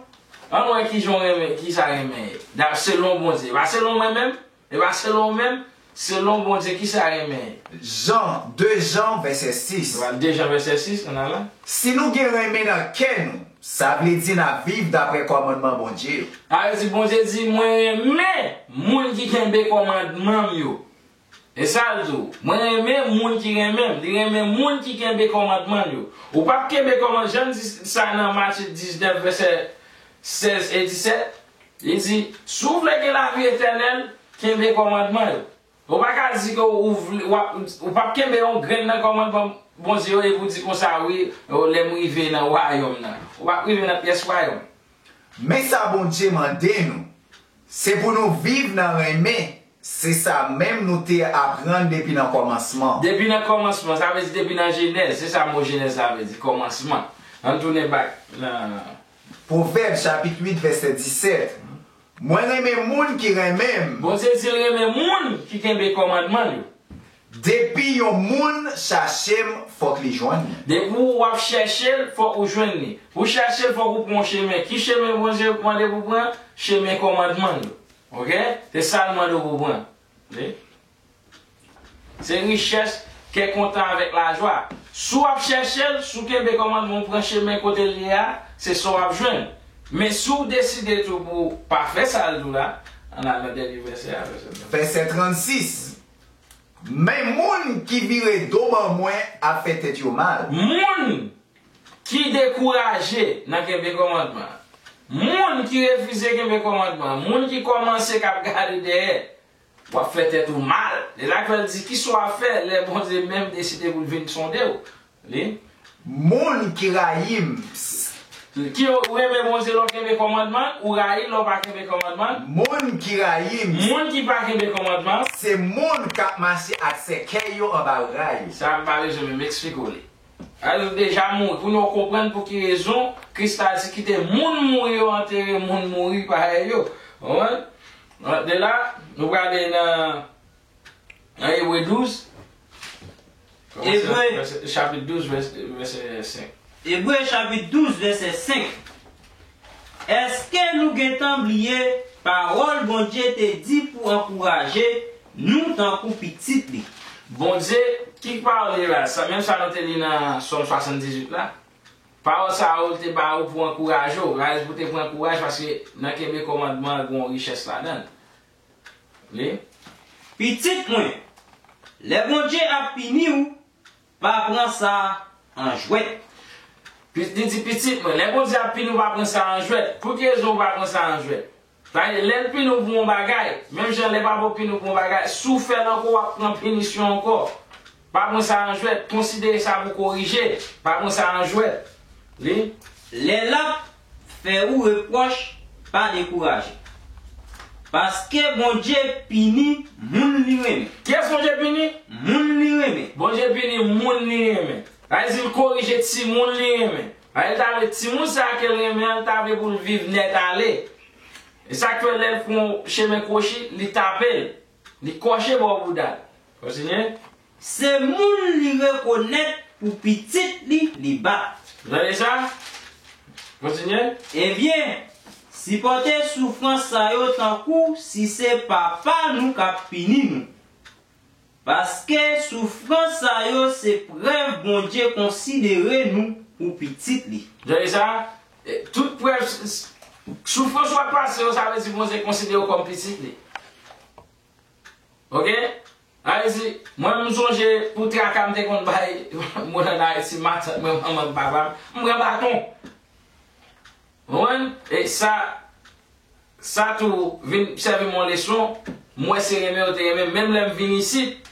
Ann wè kijan w renmen, kisa renmen ye. Da-, selon Bondye. Pa selon mwen menm, e pa selon w menm, selon Bondye, kisa renmen ye? Jan, de Jan, vèsè sis. Nou pral de Jan, vèsè sis, ann al la. Si nou gen renmen nan kè nou, sa vle di n ap viv daprè kòmandman Bondye yo. Sa vle di, Bondye di, mwen renmen moun ki kenbe kòmandman m yo. E sa l di w, mwen renmen moun ki renmen m, li renmen moun ki kenbe kòmandman l yo. Ou p ap kenbe kòmand-, jan l di sa nan Matye diznèf, vèsè sèz e disèt, li di, si w vle gen lavi etènèl, kenbe kòmandman yo. Ou pa ka di ke ou vle, w ap, ou p ap kenbe yon grenn nan kòmandman Bondye yo epi w di konsa, wi, lè m rive nan wayòm nan. Ou p ap rive nan pyès wayòm. Men sa Bondye mande nou, se pou nou viv nan renmen, se sa menm nou te aprann depi nan kòmansman. Depi nan kòmansman, sa vle di depi nan jenèz, se sa mo jenèz la vle di, kòmansman. Ann tounen bak nan Pwovèb chapit uit, vèsè disèt. Mwen renmen moun ki renmen m. Bondye di l renmen moun ki kenbe kòmandman l yo. Depi yon moun chache m, fòk li jwenn mwen. Depi w ap chèche l, fòk ou jwenn li. Pou w chèche l, fòk ou pran yon chemen. Ki chemen Bondye mande pou w pran? Chemen kòmandman l yo. Ok? Se sa l mande w pou pran. Wi. Se richès kè kontan avèk lajwa. Si w ap chèche l, si w kenbe kòmandman, w pran chemen kote l ye a, se sa w ap jwenn. Men si w deside tou pou w pa fè sa l di w la, ann al nan dènye vèsè a, vèsè trannsis. Vèsè trannsis. Men moun ki vire do ban mwen ap fè tèt yo mal. Moun ki dekouraje nan kenbe kòmandman, moun ki refize kenbe kòmandman, moun ki kòmanse k ap gade dèyè, w ap fè tèt ou mal. E sa k fè l di, kisa w ap fè lè Bondye menm deside pou l vin sonde w? Li. Moun ki rayi m. Ki ou renmen Bondye lè w kenbe kòmandman, ou rayi l lè w pa kenbe kòmandman. Moun ki rayi m. Moun ki pa kenbe kòmandman. Se moun k ap mache ak sèkèy yo anba bra yo. Sa m pa bezwen menm eksplike w li. Sa vle di w deja mouri. Pou nou konprann pou ki rezon Kris la di kite moun mouri yo antere moun mouri parèy yo. Konprann? De la, nou prale nan, nan Ebre douz. Kòmanse Ebre. Nan vèsè, chapit douz, vèsè, vèsè senk. Ebre chapit douz, vèsè senk. Èske nou gentan bliye pawòl Bondye te di pou ankouraje nou tankou pitit li? Bondye ki pale la, sa, menm sa nou te li nan Sòm swasanndizuit la. Pawòl sa yo, l te ba ou pou ankouraje w, rayiz pou te pran kouraj, paske nan kenbe kòmandman, gen yon richès ladan l. Li. Pitit mwen, lè Bondye ap pini w, pa pran sa an jwèt. Pi-, li di, pitit mwen, lè Bondye ap pini w, pa pran sa an jwèt. Pou ki rezon w pa pran sa an jwèt? Sa vle di, lè l pini w pou yon bagay, menm jan lè papa w pini w pou yon bagay, si w fè l ankò, w ap pran pinisyon ankò. Pa pran sa an jwèt, konsidere sa pou korije, pa pran sa an jwèt. Li. Lè l ap fè ou repwòch, pa dekouraje. Paske Bondye pini moun li renmen. Kiyès Bondye pini? Moun li renmen. Bondye pini moun li renmen. Sa vle di l korije timoun li renmen. Sa vle di l ta vle timoun sa a ke l renmen an, l ta vle pou l viv nèt ale. E sa k fè lè l pran yon chemen kwochi, li tape l. Li kòche bò bouda l. Kontinye. Se moun li rekonèt pou pitit li, li bat. Tande sa? Kontinye. Ebyen, sipòte soufrans sa yo tankou si se papa nou k ap pini nou. Paske soufrans sa yo se prèv Bondye konsidere nou pou pitit li. Tande sa? E, tout prèv s-, s-, soufrans w ap pase yo, sa vle di Bondye konsidere w kòm pitit li. Ok? Sa vle di, mwen, m sonje pou traka m te konn bay moun ann Ayiti, matant mwen, manman m, papa m, m pran baton. Ou konprann? E sa, sa tou vin sèvi m yon leson. M wè se renmen yo te renmen m. Menm lè m vin isit,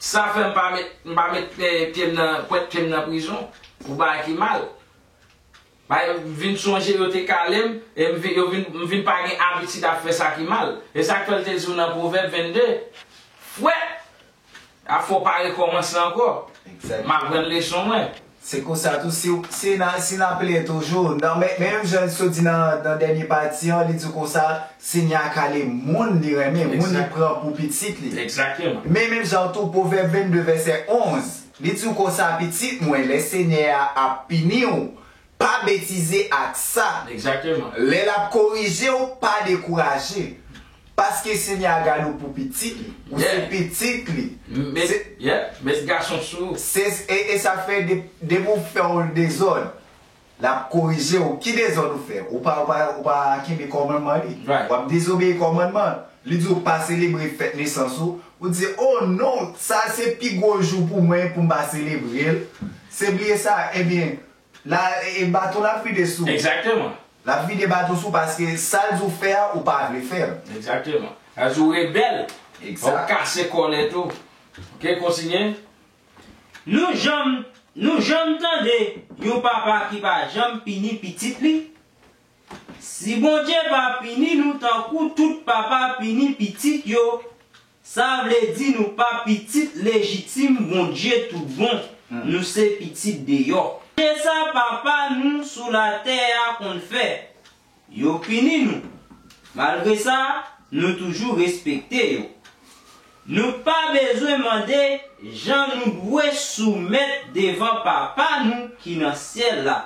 sa fè m pa met, m pa met, eh, pye m nan, pwent pye m nan prizon pou bagay ki mal. Bagay, m vin sonje yo te kale m, e m vin, yo vin, m vin pa gen abitid ap fè sa ki mal. E sa k fè l te di w nan Pwovèb vennde, fwèt, ap fè w pa rekòmanse ankò. Exact. M aprann leson mwen. Se konsa tou, si, si n a, si n ap li toujou, nan, men, menm jan l sot di nan, nan dènye pati an, li di konsa, Senyè a kale moun li renmen, moun li Exact. Pran pou pitit li. Exactement. Men menm jan tou, Pwovèb vennde vèsè onz, li di konsa, pitit mwen, lè Senyè a ap pini w, pa betize ak sa. Exactement. Lè l ap korije w, pa dekouraje. Paske Senyè a gade w pou pitit li. Ou se Yeah. Pitit li. Met, Se yeah, met gason sou ou. Se, e, e sa fè de, depi w fè yon dezòd, l ap korije w. Ki dezòd ou fè? Ou pa, ou pa, ou pa kenbe kòmandman li. Right. W ap dezobeyi kòmandman. Li di w pa selebre fèt nesans ou. Ou di, "Oh non, sa se pi gwo jou pou mwen pou m pa selebre l." Se bliye sa. Ebyen, la, e, baton l ap vide sou ou. Exactement. L ap vide baton sou ou paske sa l di w fè a, ou pa vle fè l. Exactement. Sa di w rebèl. Exact. W ap kase kòlèt ou. Ok, kontinye. Nou janm, nou janm tande yon papa ki pa janm pini pitit li? Si Bondye pa pini nou tankou tout papa pini pitit yo, sa vle di nou pa pitit lejitim Bondye tout bon, Hmm. Nou se pitit deyò. Se sa papa nou sou latè a konn fè. Yo pini nou. Malgre sa, nou toujou respekte yo. Nou pa bezwen mande jan nou dwe soumèt devan Papa nou ki nan syèl la,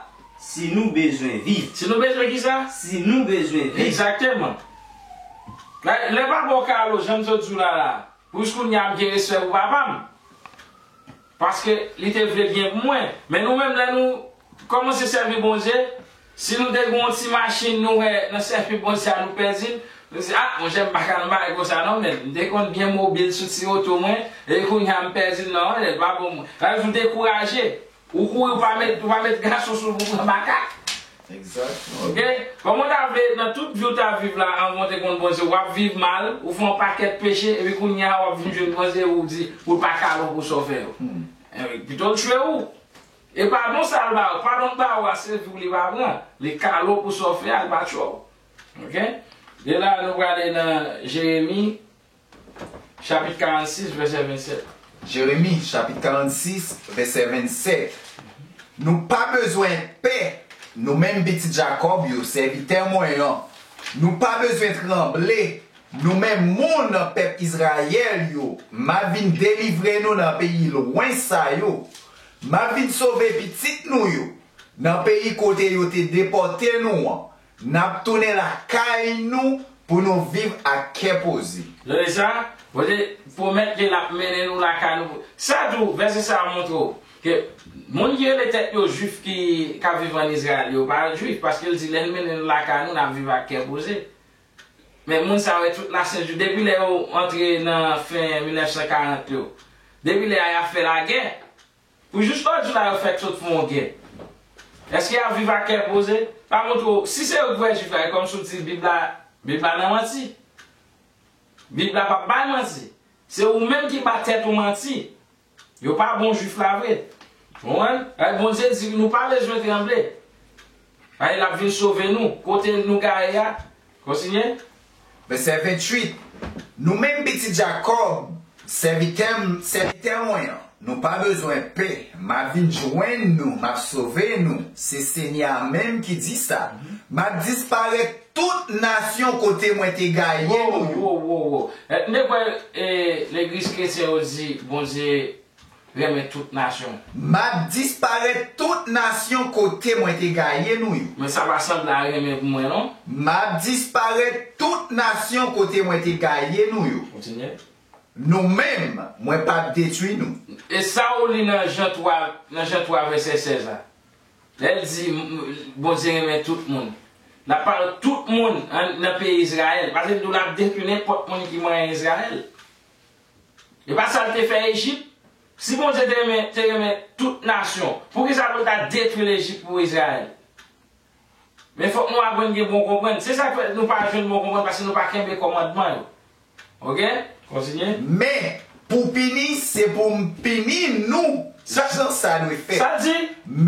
si nou bezwen viv. Si nou bezwen ki sa? Si nou bezwen viv. Egzakteman. Eh, lè papa w kale w, jan m sot di w la la, pou jis kounye a m gen respè pou papa m. Paske li te vle byen pou mwen. Men nou menm, lè nou kòmanse sèvi Bondye, si nou te gen yon ti machin, nou wè nan sèvi Bondye a nou pèdi l, nou di, "Ah, monchè, m pa ka nan bagay konsa non, men m te konn byen mobil sou ti oto mwen, e kounye a m pèdi l nan anlè, l pa bon mwen." Sa vle di w dekouraje. Ou kouri, ou pa met, ou pa met gason sou ou pou pran makak. Egzakteman. Oke? Kòman w ta vle, nan tout vi w ta viv la, anvan w te konn Bondye, w ap viv mal, ou fè yon pakèt peche, epi kounye a, w ap vin jwenn Bondye, ou di, pou l pa kale w pou sa w fè yo. Hmm. Eh, pito l tchwe ou. E padon sa l ba ou, padon l ba ou a, se vi w li pa pran. Li kale w pou sa w fè a, li pa tchwe w. Oke? E la, nou prale nan Jeremi, chapit karannsis, vèsè vennsèt. Jeremi, chapit karannsis, vèsè vennsèt. Nou pa bezwen pè, nou menm pitit Jakòb yo, sèvitè mwen an. Nou pa bezwen tranble, nou menm moun pèp Izrayèl yo. M ap vin delivre nou nan peyi lwen sa yo. M ap vin sove pitit nou yo. Nan peyi kote yo te depòte nou an, n ap tounen lakay nou pou nou viv ak kè poze. Tande sa? Bondye pwomèt ke l ap mennen nou lakay nou. Sa tou, vèsè sa a montre w ke moun ki rele tèt yo Jwif ki, k ap viv ann Izrayèl, yo pa Jwif, paske l di, "Lè l mennen nou lakay nou, n ap viv ak kè poze." Men moun sa yo, tout lasent jou, depi lè yo antre nan fen mil nèf san karant yo, depi lè a, y ap fè lagè. Pou jis lòt jou la, yo fèk sot fè yon gè. Èske y ap viv ak kè poze? Pa montre w. Si se yo ki vrè Jwif la, e kòmsi w di Bib la, Bib la nan manti. Bib la p ap bay manti. Se ou menm ki ba tèt ou manti. Yo pa bon Jwif la vre. Ou konprann? Ay, Bondye di nou pa bezwen tranble. Ay, l ap vin sove nou. Kote nou gaye a, Kontinye. Vèsè venntuit. Nou menm pitit Jakòb, sèvitè m, sèvitè mwen an, nou pa bezwen pè. M ap vin jwenn nou, m ap sove nou. Se Senyè a menm ki di sa. M ap disparèt tout nasyon kote mwen te gaye nou yo. Wo, wo, wo, wo. Eh, tande kwè, eh, legliz kretyen yo di Bondye renmen tout nasyon. M ap disparèt tout nasyon kote mwen te gaye nou yo. Men sa pa sanble a renmen pou mwen, non. M ap disparèt tout nasyon kote mwen te gaye nou yo. Kontinye. Nou menm, mwen p ap detwi nou. E sa ou li nan Jan twa, nan Jan twa vèsè sèz la. Lè l di, m, m, Bondye renmen tout moun. L ap pale tout moun an, nan peyi Izrayèl. Paske l di w l ap detwi nenpòt moun ki manyen Izrayèl. E pa sa l te fè Ejip? Si Bondye te renmen, te renmen tout nasyon, poukisa pou l ta detwi Lejip pou Izrayèl? Men fòk nou aprann gen bon konprann. Se sa k fè nou pa jwenn bon konprann, paske nou pa kenbe kòmandman yo. Oke? Kontinye. Men, pou pini, se pou m pini nou jan sa dwe fèt. Sa l di?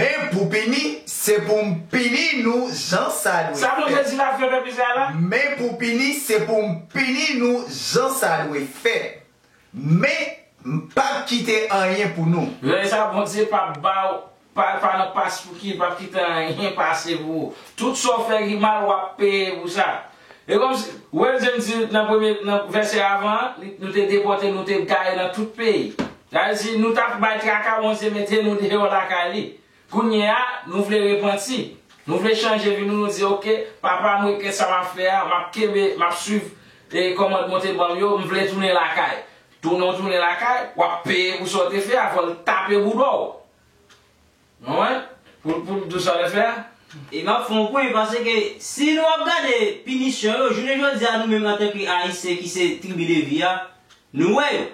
Men pou pini, se pou m pini nou jan sa dwe fèt. Sa Bondye di l ap fè pèp Izrayèl la? Men pou pini, se pou m pini nou jan sa dwe fèt. Men, m p ap kite anyen pou nou. Lè sa, Bondye p ap ba w, pa, pa nan pas pou ki, p ap kite anyen pase pou ou. Tout sa w fè ki mal, w ap peye pou sa. E kòmsi, ou wè, Jan di nan premye, nan vèsè avan an, li, nou te depòte, nou te gaye nan tout peyi. Sa vle di, nou t ap bay traka, Bondye mete nou deyò lakay li. Kounye a, nou vle repanti. Nou vle chanje vi nou, nou di, "Oke, Papa, m regrèt sa m ap fè a, m ap kenbe, m ap swiv, e, kòmandman w te ban m yo, m vle tounen lakay." Tounen w tounen lakay, w ap peye pou sa w te fè a, fò l tape bouda w. Ou konprann? Pou, pou l di w sa w te fè a. E m ap fè yon pwen, paske si nou ap gade pinisyon yo, jounen jodi a, nou menm antanke Ayisyen ki se tribi Levi a, nou wè yo.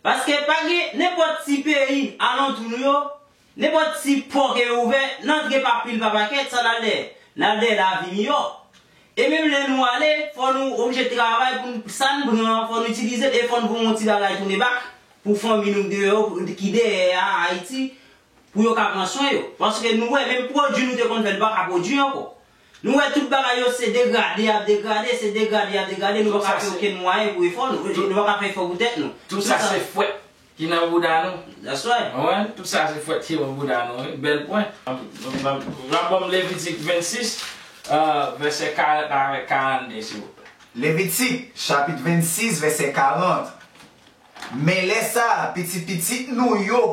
Paske pa gen nenpòt ti peyi alantou nou yo, nenpòt ti pò ke yo ouvè, n antre pa pil pa pakèt, sa n al dèyè? N al dèyè lavi miyò. E menm lè nou ale, fò nou oblije travay pou n, sa n pran an, fò nou itilize l e fò n voye yon ti bagay tounen bak pou fanmi nou deyò, ki dèyè a, Ayiti, pou yo ka pran swen yo. Paske nou wè, menm pwodui nou te konn fè, nou pa ka pwodui ankò. Nou wè tout bagay yo se degrade, y ap degrade, se degrade, y ap degrade, nou pa ka fè okenn mwayen pou efò nou, nou pa ka fè efò pou tèt nou. Tout sa se fwèt ki nan bouda nou. That's right. Ou konprann? Tout sa se fwèt ki nan bouda nou, wi. Bèl pwen. L ap ban m Levitik vennsis, euh, vèsè karant avèk karannde, silvouplè. Levitik, chapit vennsis, vèsè karant. Men lè sa a, pitit pitit nou yo,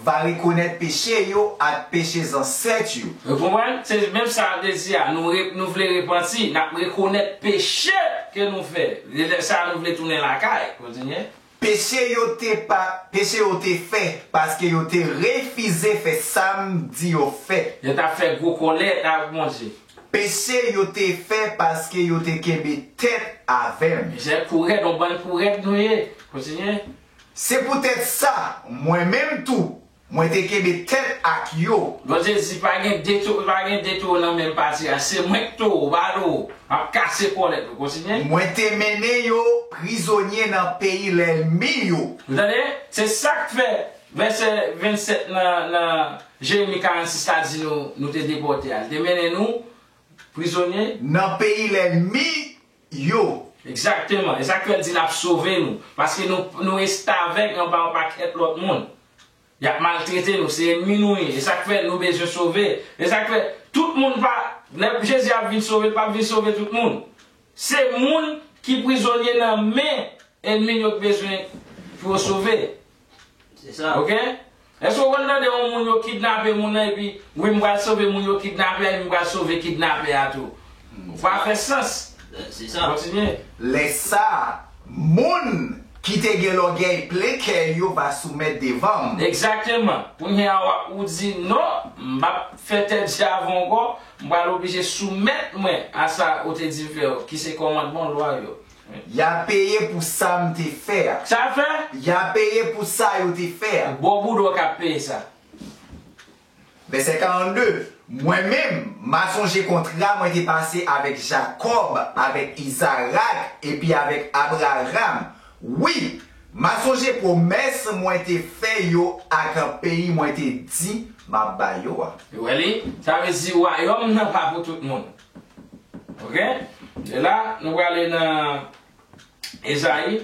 va rekonèt peche yo ak peche zansèt yo. Ou konprann? Se menm sa l te di a. Nou, re, nou vle repanti, n ap rekonèt peche ke nou fè. E lè sa a, nou vle tounen lakay. Kontinye. Peche yo te pa, peche yo te fè, paske yo te refize fè sa m di yo fè. Yo t ap fè gwo kòlèt ak Bondye. Peche yo te fè, paske yo te kenbe tèt avè m. Misye kou rèd, yon bann kou rèd nou ye. Kontinye. Se poutèt sa, mwen menm tou, mwen te kenbe tèt ak yo. Bondye di, pa gen de towo, pa gen de towo nan menm pati a. Se mwen k towo, pa towo. M ap kase kòlèt ou. Kontinye. Mwen te mennen yo prizonye nan peyi lènmi yo. Ou tande? Se sa k fè vèsè vennsèt nan, nan Jeremi karannsis la di nou, nou te depòte a. Li te mennen nou prizonye nan peyi lènmi yo. Egzakteman. E sa k fè l di l ap sove nou. Paske nou, nou restavèk anba yon pakèt lòt moun. Y ap maltrete nou. Se ènmi nou ye. E sa k fè nou bezwen sove. E sa k fè tout moun pa, lè Jezi ap vin sove, l p ap vin sove tout moun. Se moun ki prizonye nan men ènmi yo k bezwen pou yo sove. Se sa. Oke? Èske w konn tande yon moun yo kidnape moun nan epi, wi, m pral sove moun yo kidnape a, epi m pral sove kidnapè a tou? Sa pa fè sans. Se sa. Kontinye. Lè sa a, moun ki te gen lògèy plen kè yo va soumèt devan m. Egzakteman. Kounye a, w ap, ou di, non, m p ap fè tèt dyav ankò, m pral oblije soumèt mwen a sa ou te di m fè yo, ki se kòmandman, lwa yo. Y a peye pou sa m te fè a. Sa fè? Y a peye pou sa yo te fè a. Bò bouda w k ap peye sa. Vèsè karannde, mwen menm, m a sonje kontra mwen te pase avèk Jakòb, avèk Izarak, epi avèk Abraram. Wi, m a sonje pwomès mwen te fè yo ak peyi mwen te di m ap ba yo a. Ou wè li? Sa vle di wayòm nan pa pou tout moun. Oke? E la, nou prale nan Ezayi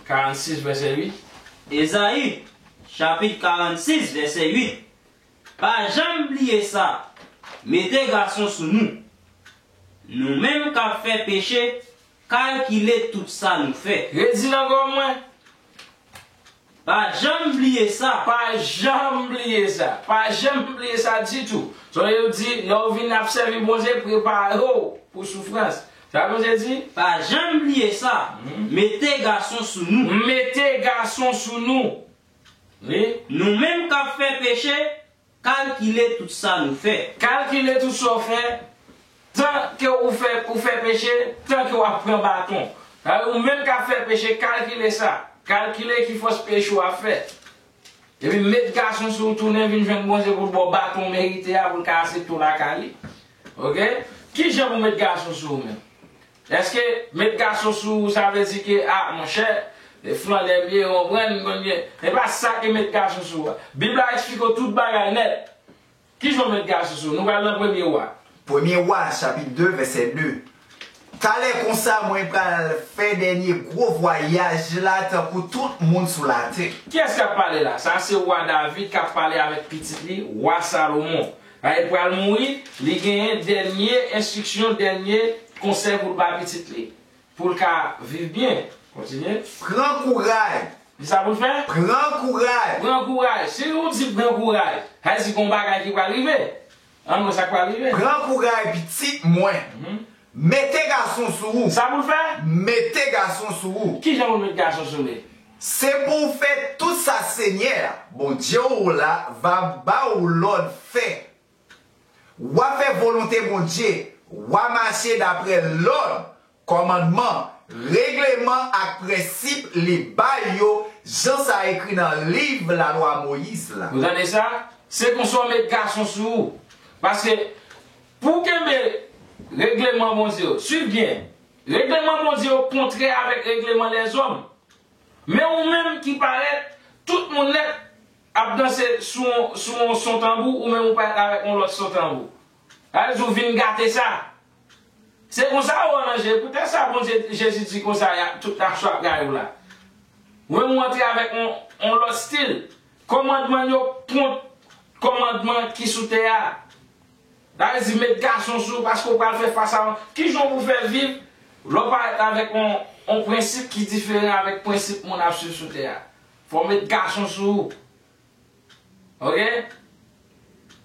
karannsis, vèsè uit. Ezayi, chapit karannsis, vèsè uit. Pa janm bliye sa, mete gason sou nou. Nou menm k ap fè peche, kalkile tout sa nou fè. Redi l ankò, mwen. Pa janm bliye sa. Pa janm bliye sa. Pa janm bliye sa ditou. Sa yo di, lè w vin ap sèvi Bondye, prepare w pou soufrans. Sa Bondye di? Pa janm bliye sa. Mhm. Mete gason sou nou. Mete gason sou nou. Wi. Nou menm k ap fè peche, kalkile tout sa nou fè. Kalkile tout sa w fè, tan ke ou fè, ou fè peche, tan ke w ap pran baton. Sa vle di ou menm k ap fè peche, kalkile sa. Kalkile ki fòs peche w ap fè. Epi met gason sou ou, tounen vin jwenn Bondye pou l ba w baton w merite a, pou l ka asepte w lakay li. Oke? Ki jan pou met gason sou ou menm? Èske met gason sou ou, sa vle di ke, a, monchè, e flannè m ye, ou konprann, m konn ye. E pa sa ki met gason sou ou a. Bib la eksplike w tout bagay nèt. Ki jan w met gason sou ou? Nou pral nan Premye Wa. Premye Wa, chapit de, vèsè de. Talè konsa, mwen pral fè dènye gwo vwayaj la tankou tout moun sou latè. Kiyès k ap pale la? Sa se wa David k ap pale avèk pitit li, wa Salomon. Sa vle di l pral mouri, li genyen dènye enstriksyon, dènye konsèy pou l ba pitit li, pou l ka viv byen. Kontinye. Pran kouraj. Di sa pou l fè? Pran kouraj. Pran kouraj. Si ou di pran kouraj, sa vle di gon bagay ki pral rive. Ann wè sa k pral rive. Pran kouraj, pitit mwen. Mhm. Mete gason sou ou. Sa pou l fè? Mete gason sou ou. Ki jan pou l met gason sou li? Se pou w fè tout sa Senyè a, Bondye w la, va ba w lòd fè. W a fè volonte Bondye, w a mache daprè lòd, kòmandman, regleman ak prensip li bay yo, jan sa ekri nan liv lalwa Moyiz la. Ou tande sa? Se konsa w met gason sou ou. Paske pou w kenbe regleman Bondye yo, swiv byen. Regleman Bondye yo kontrè avèk regleman lèzòm. Men ou menm ki parèt, tout moun nèt ap danse sou, sou yon son tanbou, ou menm ou parèt avèk yon lòt son tanbou. Sa vle di ou vin gate sa. Se konsa ou ranje. Poutèt sa Bondye, Jezi di konsa, y ap, tout nasyon ap rayi w la. Ou menm ou antre avèk yon, yon lòt stil. Kòmandman yo kont kòmandman ki sou tè a. Sa vle di met gason sou ou paske w pral fè fas a yon. Ki jan w pou fè viv lè w parèt avèk yon, yon prensip ki diferan avèk prensip moun ap swiv sou tè a? Fò w met gason sou ou. Ok?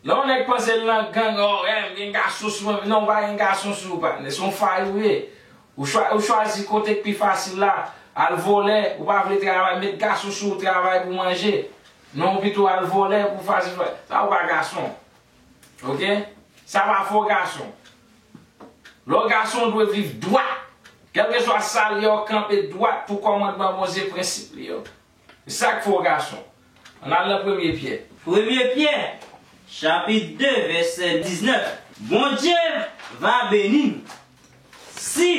Lè yon nèg panse l nan gang, oh, eh, m gen gason sou mwen. Non, ou pa gen gason sou ou, patnè. Se yon fay ou ye. Ou chwa-, ou chwazi kote k pi fasil la, al vòlè, ou pa vle travay, met gason sou ou, travay pou manje. Non, ou pito al vòlè pou fasil. Sa ou pa gason. Ok? Sa pa fè w gason. Lè w gason, w dwe viv dwat. Kèlkeswa sa l ye, w kanpe dwat pou kòmandman Bondye, prensip li yo. Se sa k fè w gason. Ann al nan Premye Pyè. Premye Pyè, chapit de, vèsè diznèf. Bondye va beni nou. Si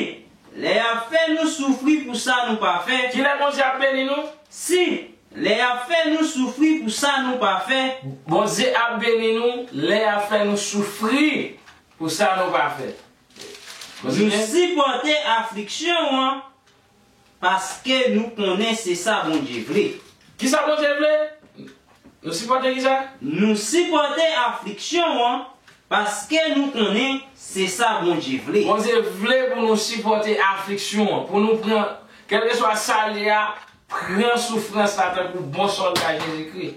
lè y ap fè nou soufri pou sa nou pa fè. Kilè Bondye ap beni nou? Si lè y ap fè nou soufri pou sa nou pa fè. Bondye ap beni nou lè y ap fè nou soufri pou sa nou pa fè. Nou sipòte afliksyon an paske nou konnen se sa Bondye vle. Kisa Bondye vle? Nou sipòte kisa? Nou sipòte afliksyon an paske nou konnen se sa Bondye vle. Bondye vle pou nou sipòte afliksyon an, pou nou pran, kèlkeswa sa l ye a, pran soufrans la tankou bon sòlda Jezikri.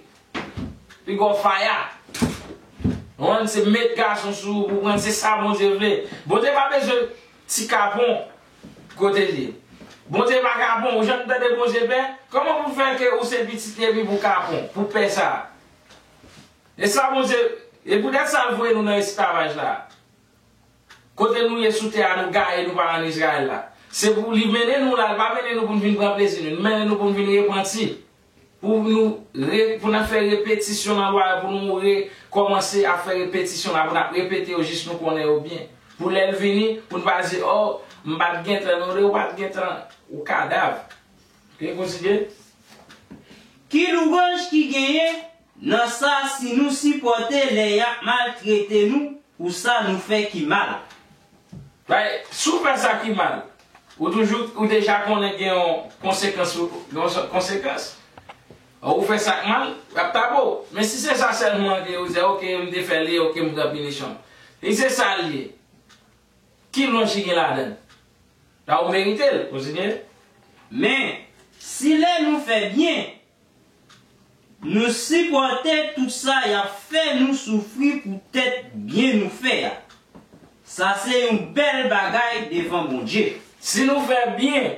Piga w faya. Konprann, se met gason sou ou pou pran, se sa Bondye vle. Bondye pa bezwen ti kapon kote l ye. Bondye pa kapon, ou janm tande Bondye pè? Kòman pou fè ke ou se pitit li epi pou kapon, pou pè sa? E sa Bondye, e poutèt sa l voye nou nan esklavaj la. Kote nou ye sou tè a, nou gaye, nou pa ann Izrayèl la. Se pou li mennen nou la, li pa mennen nou pou n vin pran plezi nou, li mennen nou pou n vin repanti. Pou nou re-, pou n ap fè repetisyon nan lwa yo, pou nou rekòmanse ap fè repetisyon la, pou n ap repete yo jis nou konnen yo byen. Pou lè l vini, pou n pa di, oh, m pa t gentan, non, lè ou pa t gentan, ou kadav. Ok, kontinye. Ki louwanj ki genyen nan sa si nou sipòte lè y ap maltrete nou pou sa nou fè ki mal? Bay, si w fè sa ki mal, ou toujou, ou deja konnen gen yon konsekans, gen yon konsekans. Ou fè sa k mal, y ap tape w. Men si se sa sèlman ke ou di, ok, m te fè li, ok, m pran pinisyon. E se sa l ye. Ki lwanj ki gen ladan l? La ou merite l, kontinye. Men, si lè nou fè byen, nou sipòte tout sa y ap fè nou soufri poutèt byen nou fè a. Sa se yon bèl bagay devan Bondye. Si nou fè byen,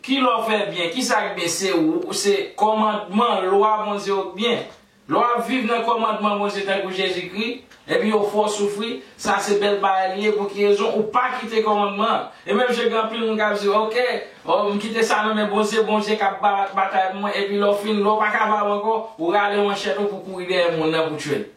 ki lè w fè byen? Kisa k byen? Se ou, se kòmandman, lwa Bondye yo k byen. Lè w ap viv nan kòmandman Bondye tankou Jezikri, epi yo fè w soufri, sa se bèl bagay li ye. Pou ki rezon? Ou pa kite kòmandman an. E menm jan gen anpil moun k ap di, ok, oh, m kite sa nan men Bondye, Bondye k ap ba-, batay pou mwen, epi lè w fin, lè w pa kapab ankò, ou rale manchèt ou pou kouri dèyè moun nan pou tchwe l.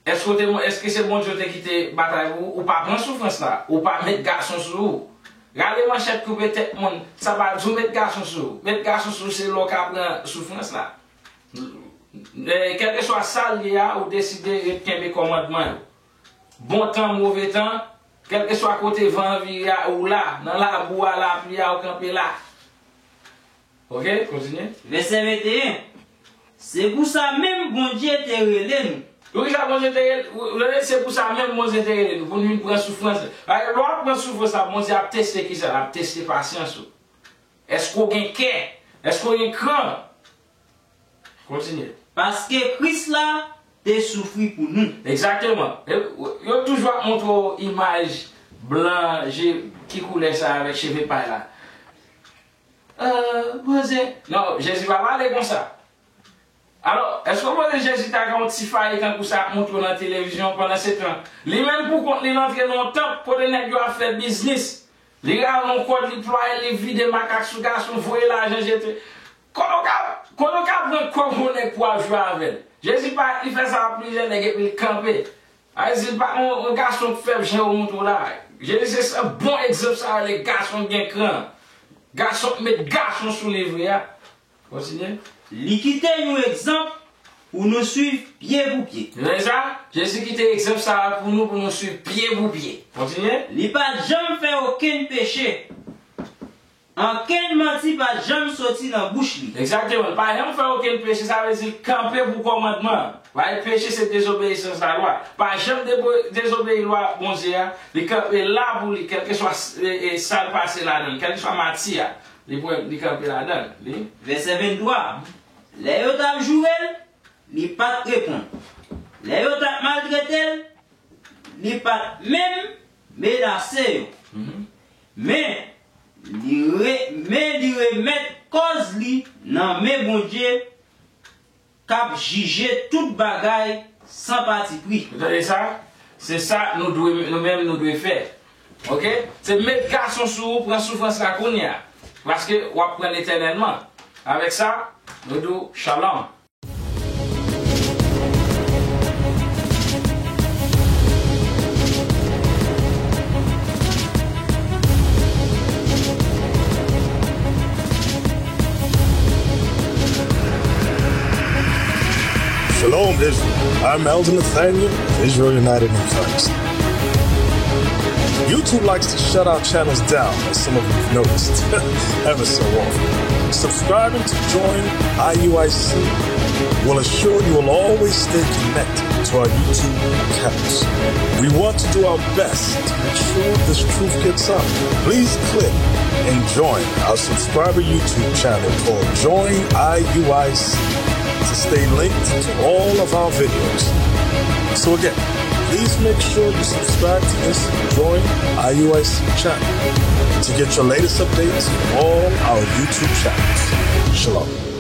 Èske w te, èske se Bondye w te kite batay pou ou? Ou pa pran soufrans la, ou pa met gason sou ou. Rale manchèt, koupe tèt moun, sa pa di w met gason sou ou. Met gason sou ou se lè w ka pran soufrans la. E, kèlkeswa sa l ye a, ou deside ret kenbe kòmandman yo. Bon tan, move tan, kèlkeswa kote van an vire a, ou la, nan labou a, lapli a, ou kanpe la. Ok, kontinye. Vèsè venteyen. Se pou sa menm Bondye te rele nou. Poukisa Bondye te rele, rele, se pou sa menm Bondye te rele nou, pou nou vin pran soufrans. Lè w ap pran soufrans la, Bondye ap teste kisa? L ap teste pasyans ou. Èske w gen kè? Èske w gen kran? Kontinye. Paske Kris la te soufri pou nou. Egzakteman. E, yo toujou ap montre w imaj blan, je, ki koulè sa avèk cheve pay la. Euh, Bondye. Non, Jezi pa pale konsa. Alò, èske w panse Jezi ta gen yon ti fayi tankou sa ap montre w nan televizyon pandan se tan? Li menm pou kont li, l antre nan yon tanp kote nèg yo ap fè biznis. Li rale yon kòd, li plwaye l, li vide makak sou gason, voye lajan jete. Kote w ka, kote w ka pran kòb yon nèg pou w ap jwe avè l? Jezi pa, li fè sa ak plizyè nèg epi l kanpe. A di, l pa yon, yon gason k fèb jan yo montre w la. Jezi se, se bon egzanp sa, lè gason gen kran. Gason k met gason sou li vre a. Kontinye. Li kite yon egzanp pou nou swiv pye pou pye. Ou tande sa? Jezi kite egzanp sa a pou nou, pou nou swiv pye pou pye. Kontinye. Li pa t janm fè okenn peche. Okenn manti pa t janm soti nan bouch li. Egzakteman. Li pa janm fè okenn peche, sa vle di l kanpe pou kòmandman an. Paske peche se dezobeyisans lalwa. Pa janm debo-, dezobeyi lwa Bondye a, li kanpe la pou li, kèlkeswa s-, e, e, sa l pase ladan l, kèlkeswa mati a, li pran, li kanpe ladan l. Li. Vèsè venntwa. Lè yo t ap joure l, li pa t reponn. Lè yo t ap maltrete l, li pa t menm menase yo. Men, li re-, men li remèt kòz li nan men Bondye k ap jije tout bagay san patipri. Ou tande sa? Se sa nou dwe, nou menm nou dwe fè. Oke? Se met gason sou ou, pran soufrans la kounye a. Paske w ap pran l etènèlman. Avèk sa, nou di w shalom. Shalom, Israel. I'm Elder Nathaniel, Israel United in Christ. YouTube likes to shut our channels down, as some of you've noticed, ever so often. Subscribing to Join I U I C will assure you will always stay connected to our YouTube accounts. We want to do our best to make sure this truth gets out. Please click and join our subscriber YouTube channel called Join I U I C to stay linked to all of our videos. So again, please make sure you subscribe to this Join I U I C channel to get your latest updates from all our YouTube channels. Shalom.